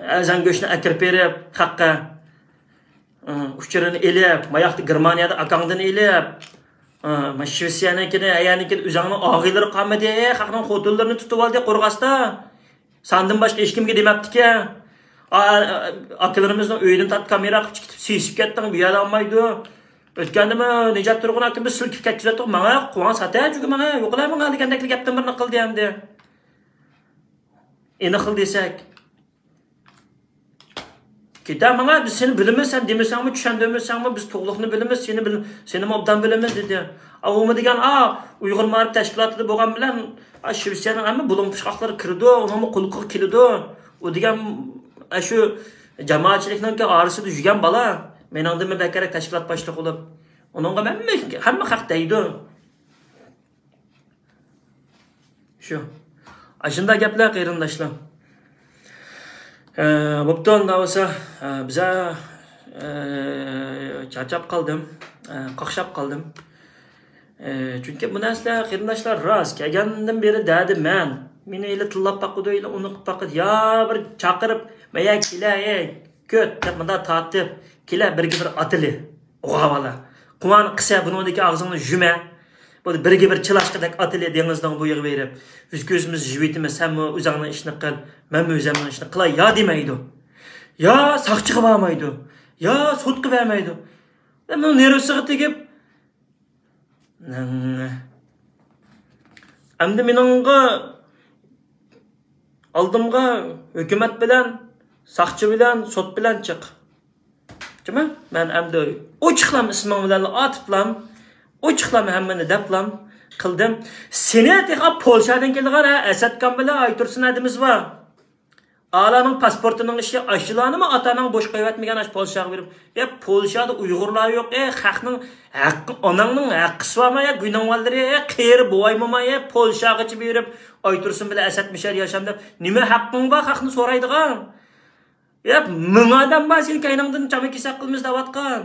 ئەرزان گۆشنى ئەكىرىپ بېرىپ، خەققە. ھە، ئۇچۇرىنى ئېلىپ، ماياقتا گېرمانىيەدە ئاكاڭدىن ئېلىپ. ھە، ما شىۋېتسىيەنىڭكىنى، ئەيەرنىڭكىنى ئۆزۈڭنىڭ ئاغىنىلىرى قالمىدى، خەقنىڭ خوتۇنلىرىنى تۇتۇۋالدى قورغاستا. ساندىن باشقا ھېچكىمگە دېمەپتىكەن. ئا-، ئا-، ئاكىلىرىمىزنىڭ ئۆيىدىن تارتىپ كامېرا قىلىپ چىقىپ سېسىپ كەتتىڭ، بۇ يەردە ئالمايدۇ. ئۆتكەندىمۇ نىجات تۇرغۇن ئاكىمىز سىلكىپ كەتكۈزۈۋەتتۇق، ماڭا قوڭا ساتە، چۈنكى ماڭا يوقلا ماڭا دېگەندەكلا گەپتىن بىرنى قىلدى ئەمدى. ئېنىق خىل دېسەك. كېتە ماڭا، بىز سېنى بىلىمىز، سەن دېمىسەڭمۇ، چۈشەندۈرمىسەڭمۇ، بىز تۇغلۇقنى بىلىمىز، سېنى بىل-، سېنىمۇ ئوبدان بىلىمىز، دېدى. ئا، ئۇمۇ دېگەن، ئا، ئۇيغۇر مائارىپ تەشكىلاتىدا بولغان بىلەن، ئا، شىۋېتسىيەنىڭ ھەممە بۇلۇڭ پۇچقاقلىرى كىرىدۇ، ئۇنىڭمۇ قۇلىقىغا كېلىدۇ. ئۇ دېگەن، ئا، شۇ جامائەتچىلىكنىڭكى ئارىسىدا يۈرگەن بالا، مېنىڭدىنمۇ بەكرەك تەشكىلات باشلىقى بولۇپ، ئۇنىڭغا ھەممە، ھەممە خەق دەيدۇ. شۇ. ئاشۇنداق گەپلەر، قېرىنداشلار. ئە، بوپتۇ، ئۇنداق بولسا، ئە، بىزە، ئە، چارچاپ قالدىم، ئە، قاقشاپ قالدىم. ئە، چۈنكى بۇ نەرسىلەر، قېرىنداشلار، راست. كەلگەندىن بېرى دەدى مەن. مېنى ئىلى تىللاپ باقىدۇ، ئىلى ئۇنى قىلىپ باقىدۇ. يا بىر چاقىرىپ، مەيە كېلە، ئەي، كۆت، دەپ مۇنداق تارتىپ، كېلە، بىرگە بىر ئاتىلى. ئوغاۋالا. قۇۋان قىسە بۇنىڭدىكى ئاغزىڭنى يۇمە. بولدى، بىرگە بىر چىلاشقىدەك ئاتىلى دېڭىزنىڭ بويىغا بېرىپ، يۈز كۆزىمىز يۇيۇۋېتىمىز، سەنمۇ ئۆزۈڭنىڭ ئىشىنى قىل، مەنمۇ ئۆزۈمنىڭ ئىشىنى قىلاي يا دېمەيدۇ. يا ساقچىغا بارمايدۇ. يا سوتقا بەرمەيدۇ. مەن نېرۋىسىغا تېگىپ، ئەمدى مېنىڭغا ئالدىمغا ھۆكۈمەت بىلەن، ساقچى بىلەن، سوت بىلەن چىق. جۇمۇ، مەن ئەمدى ئوچۇقلام ئىسمىڭ بىلەن ئاتىپلام، ئوچۇقلام ھەممىنى دەپلام قىلدىم. سېنى تېخى پولشادىن كېلىدىغان ھە، ئەسەتكان بىلەن ئايتۇرسۇن ھەدىمىز بار. ئالانىڭ پاسپورتىنىڭ ئىشى ئاشۇلارنىمۇ ئاتانىڭ بوش قويۇۋەتمىگەن ئاشۇ پولشاغا بېرىپ. يا پولشادا ئۇيغۇرلار يوق، ئە، خەقنىڭ ھەققى، ئاناڭنىڭ ھەققىسى بارمۇ، يا گۇينىڭ بالىلىرى، ئە، قېرى بوۋايمۇ، يا پولشاغىچە بېرىپ ئايتۇرسۇن بىلەن ئەسەت مىشەل ياشام دەپ نېمە ھەققىڭ بار خەقنى سورايدىغان؟ يا مىڭ ئادەم بار سېنى كەينىڭدىن چاما كېسەك قىلىمىز دەۋاتقان.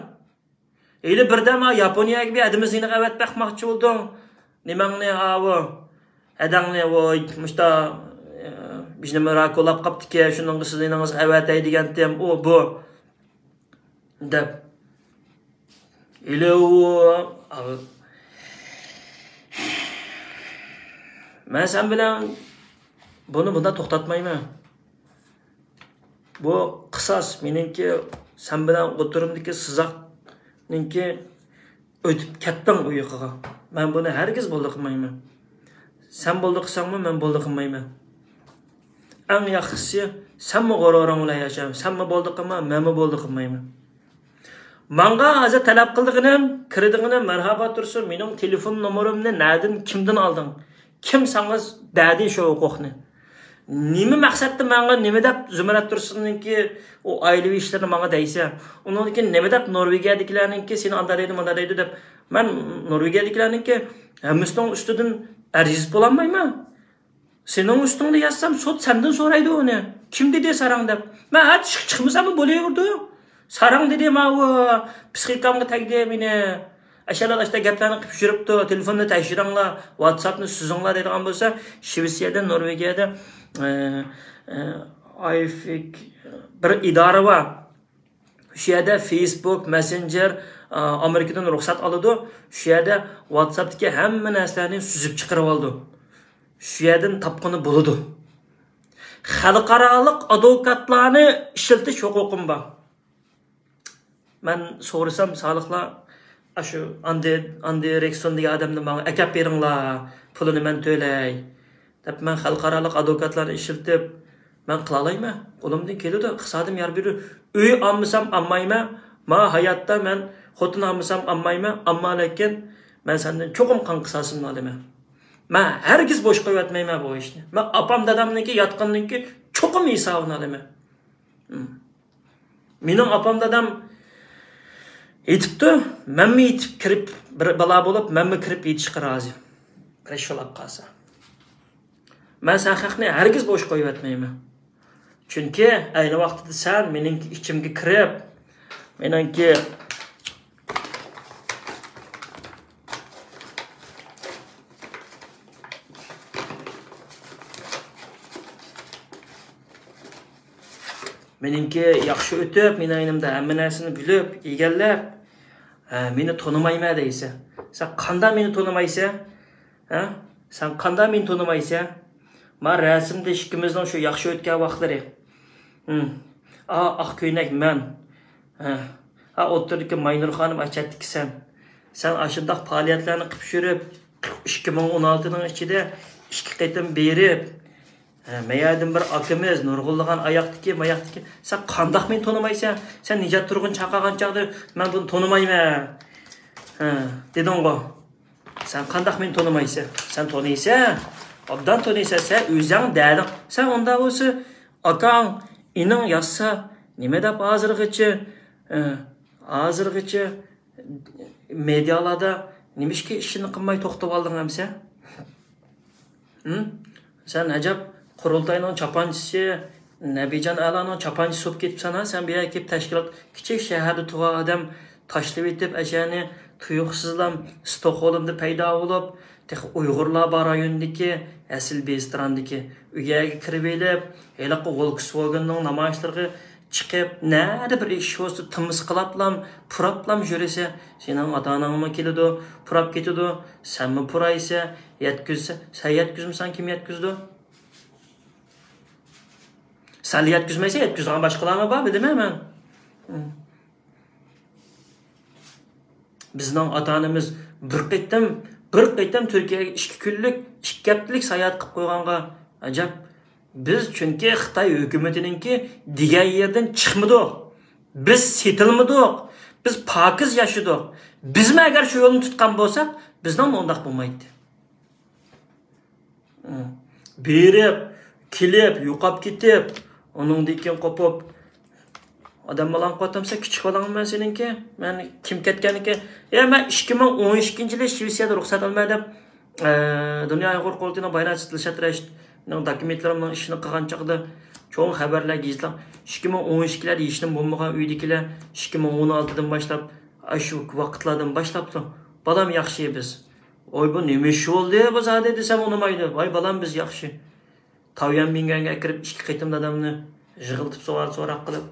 ھېلى بىردەم ھا ياپونىيەگە بىر ئادىمىز يېنىغا ئەۋەتىپ باقماقچى بولدۇڭ. نېمەڭنى ھاۋۇ، ھەدەڭنى ۋوي، مۇشتا، ئە، بىز نېمە راكولاپ قاپتىكەن، شۇنىڭغا سىز يېنىڭىزغا ئەۋەتەي دېگەنتىم، ئۇ بۇ. دەپ. ھېلى ئۇ، مەن سەن بىلەن بۇنى بۇنداق توختاتمايمەن. بۇ قىساس مېنىڭكى، سەن بىلەن ئوتتۇرىمدىكى سىزاقنىڭكى ئۆتۈپ كەتتىڭ ئۇ ياقىغا. مەن بۇنى ھەرگىز بولدى قىلمايمەن. سەن بولدى قىلساڭمۇ مەن بولدى قىلمايمەن. ئەڭ ياخشىسى سەنمۇ غۇرۇرۇڭ بىلەن ياشا. سەنمۇ بولدى قىلما، مەنمۇ بولدى قىلمايمەن. ماڭا ھازىر تەلەپ قىلىدىغىنىم، كىرىدىغىنىم، مەرھابا تۇرسۇن، مېنىڭ تېلېفون نومۇرۇمنى نەدىن، كىمدىن ئالدىڭ؟ كىم ساڭا بەردى شۇ ھوقۇقنى؟ نېمە مەقسەتتە ماڭا نېمە دەپ زۇمرەت تۇرسۇننىڭكى ئۇ ئائىلىۋى ئىشلىرىنى ماڭا دەيسەن؟ ئۇنىڭدىن كېيىن نېمە دەپ نورۋېگىيەدىكىلەرنىڭكى سېنى ئانداق دەيدۇ، مانداق دەيدۇ دەپ، مەن نورۋېگىيەدىكىلەرنىڭكى ھەممىسىنىڭ ئۈستىدىن ئەرز يېزىپ بولالمايمەن. سېنىڭ ئۈستۈڭدە يازسام، سوت سەندىن سورايدۇ ئۇنى. كىم دېدى ساراڭ دەپ؟ مەن ھە چىق-، چىقمىساممۇ بولۇۋېرىدۇ. ساراڭ دېدى، ماۋۇ پسىخىكامغا تەگدى مېنى. ئەشەلا ئاشتا گەپلەرنى قىلىپ يۈرۈپتۇ. تېلېفوننى تەكشۈرۈڭلار. ۋاتساپنى سۈزۈڭلار دەيدىغان بولسا، شىۋېتسىيەدە، نورۋېگىيەدە، ئە، ئە، ئايفىك بىر ئىدارە بار. شۇ يەردە فېيسبۇك، مەسسېنجېر، ئا، ئامېرىكىدىن رۇخسەت ئالىدۇ. شۇ يەردە ۋاتساپتىكى ھەممە نەرسىلەرنى سۈزۈپ چىقىرىۋالىدۇ. شۇ يەردىن تاپقىلى بولىدۇ. خەلقئارالىق ئادۋوكاتلارنى ئىشلىتىش ھوقۇقۇم بار. مەن سورىسام، سالىقلار، ئاشۇ ئاندې-، ئاندېرسون دېگەن ئادەمنى ماڭا ئەكەپ بېرىڭلار، پۇلىنى مەن تۆلەي. دەپ مەن خەلقئارالىق ئادۋوكاتلارنى ئىشلىتىپ، مەن قىلالايمەن. قولۇمدىن كېلىدۇ، ئىقتىسادىم يار بېرىدۇ. ئۆي ئالمىسام ئالمايمەن. ما ھاياتتا مەن خوتۇن ئالمىسام ئالمايمەن. ئەمما لېكىن مەن سەندىن چوقۇم قان قىساسىمنى ئالىمەن. مەن ھەرگىز بوش قويۇۋەتمەيمەن بۇ ئىشنى. مەن ئاپام دادامنىڭكى ياتقىنىنىڭكى چوقۇم ھېسابىنى ئالىمەن. مېنىڭ ئاپام دادام يېتىپتۇ، مەنمۇ يېتىپ كىرىپ، بىر بالا بولۇپ، مەنمۇ كىرىپ يېتىشقا رازى. بىر ئىش بولاپ قالسا. مەن سەن خەقنى ھەرگىز بوش قويۇۋەتمەيمەن. چۈنكى ئەينى ۋاقتىدا سەن مېنىڭكى ئىچىمگە كىرىپ، مېنىڭكى مېنىڭكى ياخشى ئۆتۈپ، مېنىڭ يېنىمدا ھەممە نەرسىنى بىلىپ، ئىگىلەپ، ھە، مېنى تونۇمايمەن دەيسەن. سەن قانداق مېنى تونۇمايسەن؟ ھە؟ سەن قانداق مېنى تونۇمايسەن؟ ما رەسىمدە ئىككىمىزنىڭ شۇ ياخشى ئۆتكەن ۋاقىتلىرى. ھىم. ئا، ئاق كۆينەك مەن. ھە. ئا، ئوتتۇرىدىكى ماينۇر خانىم، ئا، چەتتىكى سەن. سەن ئاشۇنداق پائالىيەتلەرنى قىلىپ يۈرۈپ، ئىككى مىڭ ئون ئالتىنىڭ ئىچىدە ئىككى قېتىم بېرىپ، ھە، مەيەردىن بىر ئاكىمىز، نۇرغۇنلىغان ئاياقتىكى، ماياقتىكى. سەن قانداق مېنى تونۇمايسەن؟ سەن نىجات تۇرغۇن چاقىرغان چاغدا، مەن بۇنى تونۇمايمەن. ھە، دېدىڭغۇ. سەن قانداق مېنى تونۇمايسەن؟ سەن تونۇيسەن. ئوبدان تونۇيسەن. سەن ئۆزۈڭ دەدىڭ. سەن ئۇنداق بولسا، ئاكاڭ، ئىنىڭ ياتسا، نېمە دەپ ھازىرغىچە، ئە، ھازىرغىچە مېدىيالاردا نېمىشقا ئىشىنى قىلماي توختىۋالدىڭ ئەمسە؟ ھىم؟ سەن ئەجەب قۇرۇلتاينىڭ چاپانچىسى، نەبىجان ئەلانىڭ چاپانچىسى بولۇپ كېتىپسەن ھە؟ سەن بۇ يەرگە كېلىپ تەشكىلات، كىچىك شەھەردە تۇرغان ئادەم تاشلىۋېتىپ، ئەشەنى تۇيۇقسىزلا ستوكھولمدا پەيدا بولۇپ، تېخى ئۇيغۇرلار بار رايوندىكى، ئەسلى بېستراندىكى، ئۇ يەرگە كىرىۋېلىپ، ھېلىقى ۋولكسۋاگېننىڭ نامايىشلىرىغا چىقىپ، نەدە بىر ئىش بولسا تىمىسقىلاپلام، پۇراپلام يۈرسە، سېنىڭ ئاتا-ئاناڭمۇ كېلىدۇ، پۇراپ كېتىدۇ، سەنمۇ پۇرايسەن، يەتكۈزسە، سەن يەتكۈزمىسەڭ كىم يەتكۈزىدۇ؟ سەن يەتكۈزمەيسەن، يەتكۈزىدىغان باشقىلارمۇ بار، بىلىمەن مەن. بىزنىڭ ئاتا-ئانىمىز بىر قېتىم، بىر قېتىم تۈركىيەگە ئىككى كۈنلۈك، ئىككى ھەپتىلىك ساياھەت قىلىپ قويغانغا ئەجەب. بىز چۈنكى خىتاي ھۆكۈمىتىنىڭكى دېگەن يېرىدىن چىقمىدۇق. بىز سېتىلمىدۇق. بىز پاكىز ياشىدۇق. بىزمۇ ئەگەر شۇ يولنى تۇتقان بولساق، بىزنىڭمۇ ئۇنداق بولمايتتى. بېرىپ، كېلىپ، يوقاپ كېتىپ، ئۇنىڭدىن كېيىن قوپۇپ، ئادەم بالاڭ قوتامسەن، كىچىك بالاڭمۇ مەن سېنىڭكى. مەن كىم كەتكەنكى؟ يا، مەن ئىككى مىڭ ئون ئىككىنچى يىلى شىۋېتسىيەدە رۇخسەت ئالماي دەپ، ئە، دۇنيا ئۇيغۇر قۇرۇلتىيىنىڭ بايانات دىلشات رەشىتنىڭ دوكۇمېنتلىرىمنىڭ ئىشىنى قىلغان چاغدا چوڭ خەۋەرلەر، گېزىتلەر، ئىككى مىڭ ئون ئىككىلەردە ھېچنېمە بولمىغان ئۆيدىكىلەر ئىككى مىڭ ئون ئالتىدىن باشلاپ، ئاشۇ ۋاقىتلاردىن باشلاپلا، بالام ياخشى بىز. ۋاي، بۇ نېمە ئىش بولدى بۇ زادى دېسەم ئۇنىمايدۇ. ۋاي، بالام بىز ياخشى. تاۋيەنبىڭگەنگە كىرىپ ئىككى قېتىم دادامنى يىغلىتىپ سوئال سوراق قىلىپ.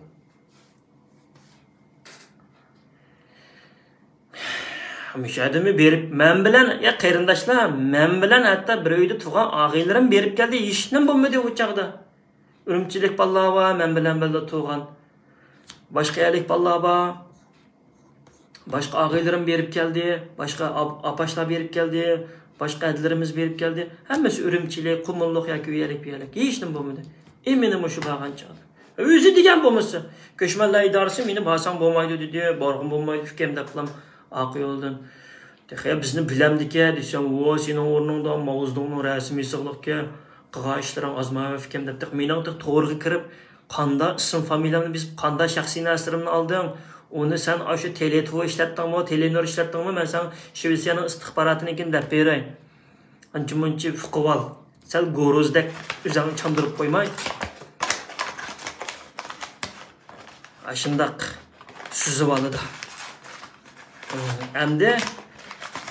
مۇشۇ يەردىمۇ بېرىپ، مەن بىلەن، يا قېرىنداشلار، مەن بىلەن ھەتتا بىر ئۆيدە تۇرغان ئاغىنىلىرىم بېرىپ كەلدى، ھېچنېمە بولمىدى ئۇ چاغدا. ئۈرۈمچىلىك بالىلار بار، مەن بىلەن بىللە تۇرغان. باشقا يەرلىك بالىلار بار. باشقا ئاغىنىلىرىم بېرىپ كەلدى، باشقا ئاپ-، ئاپاشلار بېرىپ كەلدى، باشقا ھەدىلىرىمىز بېرىپ كەلدى. ھەممىسى ئۈرۈمچىلىك، قۇمۇللۇق ياكى ئۇ يەرلىك، بۇ يەرلىك. ھېچنېمە بولمىدى. ئىمىنى مۇشۇ بارغان چاغدا. ئۆزى دېگەن بولمىسا، كۆچمەنلەر ئىدارىسى مېنى بارساڭ بولمايدۇ دېدى، بارغۇم بولمايدۇ ئۇكام دەپلا ئارقا يولدىن. تېخى بىزنى بىلەمدىكەن دېسەم، ۋو، سېنىڭ ئورنۇڭدا ماۋزېدۇڭنىڭ رەسىمى سىغلىقكەن، قىلغان ئىشلىرىڭ ئازمايۋاتىكەن دەپ، تېخى مېنىڭ تېخى تورغا كىرىپ، قاندا ئىسىم فامىلەمنى بېسىپ، قاندا شەخسىي نەرسىلىرىمنى ئالدىڭ، ئۇنى سەن ئاشۇ تېلېتۇۋا ئىشلەتتىڭمۇ، تېلېنور ئىشلەتتىڭمۇ، مەن ساڭا شىۋېتسىيەنىڭ ئىستىخباراتىنىڭكىنى دەپ بېرەي. ئانچە مۇنچە فۇقىۋال، سەل گورۇزدەك ئۆزۈڭنى چاندۇرۇپ قويماي. ئاشۇنداق سۈزۈۋالىدۇ. ئەمدى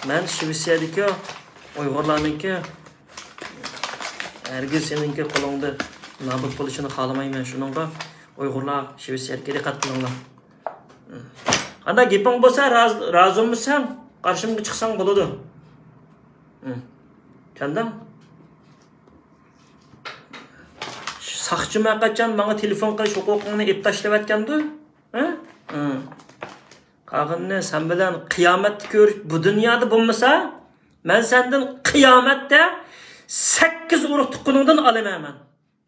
مەن شىۋېتسىيەدىكى ئۇيغۇرلارنىڭكى ھەرگىز سېنىڭكى قولۇڭدا نابۇت بولۇشىنى خالىمايمەن. شۇنىڭغا ئۇيغۇرلار شىۋېتسىيەدىكى دىققەت قىلىڭلار. قانداق گېپىڭ بولسا، راز-، رازىمۇ سەن قارشىمغا چىقساڭ بولىدۇ. چۈشەندىڭ؟ ساقچىمۇ قاچان ماڭا تېلېفون قىلىش ھوقۇقۇڭنى ئېلىپ تاشلىۋەتكەندۇ؟ ھە؟ ھە. قالغىنىنى سەن بىلەن قىيامەتتە كۆرۈش، بۇ دۇنيادا بولمىسا، مەن سەندىن قىيامەتتە سەككىز ئۇرۇق تۇغقىنىڭدىن ئالىمەن مەن.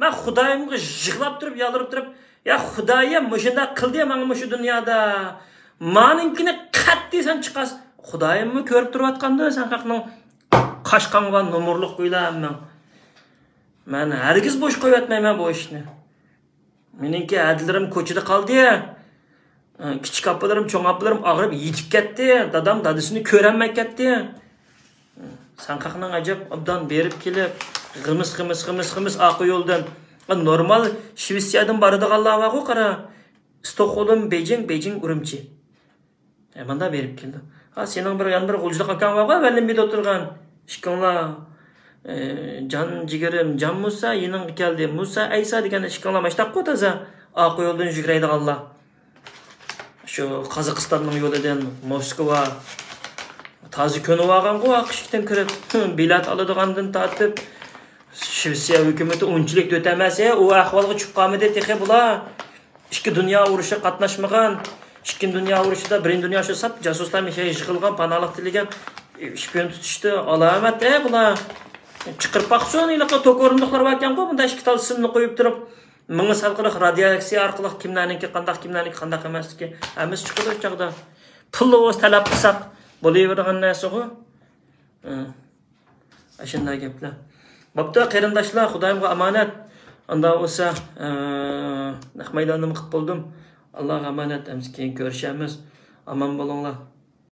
مەن خۇدايىمغا يىغلاپ تۇرۇپ، يالۋۇرۇپ تۇرۇپ، يا خۇدايىم، مۇشۇنداق قىلدى ماڭا مۇشۇ دۇنيادا. مانىڭكىنى قەتئىي سەن چىقارسا، خۇدايىممۇ كۆرۈپ تۇرۇۋاتقاندۇ سەن خەقنىڭ قاچقانغا نومۇرلۇق ئۆيلەر ھەممىڭ. مەن ھەرگىز بوش قويۇۋەتمەيمەن بۇ ئىشنى. مېنىڭكى ھەدىلىرىم كوچىدا قالدى. كىچىك ئاپىلىرىم، چوڭ ئاپىلىرىم ئاغرىپ يېتىپ كەتتى. دادام دادىسىنى كۆرەلمەي كەتتى. سەن خەقنىڭ ئەجەب ئوبدان بېرىپ كېلىپ، غىمىس، غىمىس، غىمىس، غىمىس ئارقا يولدىن. نورمال شىۋېتسىيەدىن بارىدىغانلار بارغۇ، قارا. ستوكھولم، بېيجىڭ، بېيجىڭ، ئۈرۈمچى. ئە، ماندا بېرىپ كېلىدۇ. ھا، سېنىڭ بىر، يەنە بىر غۇلجىلىق ئاكاڭ بارغۇ، ۋەلىمبىدە ئولتۇرغان. ئىككىڭلار، ئە، جان جىگىرىم، جان مۇسا، يېنىڭغا كەلدى. مۇسا، ئەيسا دېگەن ئىككىڭلار ماشتاققۇ تازا. ئارقا يولدىن يۈگۈرەيدىغانلار. شۇ قازاقىستاننىڭ يولىدىن موسكۋا تازا كۆنۈۋالغانغۇ، ئاقىشىكتىن كىرىپ، بېلەت ئالىدىغاندىن تارتىپ، شىۋېتسىيە ھۆكۈمىتى ئۇنچىلىك دۆت ئەمەس، ئۇ ئەھۋالغا چۈشۈپ قالمىدى تېخى بۇلار. ئىككى دۇنيا ئۇرۇشىغا قاتناشمىغان، ئىككىنچى دۇنيا ئۇرۇشىدا، بىرىنچى دۇنيا ئۇرۇشىدا ساپ جاسۇسلار مىشەگە يىغىلغان، پاناھلىق تىلىگەن، شپىيون تۇتۇشتا ئالامەت، ئە، بۇلار. چىقىرىپ باقسۇن، ھېلىقى توك ئورۇندۇقلار باركەنغۇ، بۇندا ئىككى تال سىمنى قويۇپ تۇرۇپ، مېڭە سالقىلىق، رادىياتسىيە ئارقىلىق كىملەرنىڭكى قانداق، كىملەرنىڭكى قانداق ئەمەسلىكى ھەممىسى چىقىدۇ شۇ چاغدا. پۇللا بولسا تەلەپ قىلساق بولۇۋېرىدىغان نەرسىغۇ. ھە. ئاشۇنداق گەپلەر. بوپتۇ، قېرىنداشلار، خۇدايىمغا ئامانەت. ئاندا بولسا، ئە، نەق مەيداننىمۇ قىلىپ بولدۇم. ئاللاغا ئامانەت، ئەمىسە كېيىن كۆرۈشەرمىز. ئامان بولۇڭلار.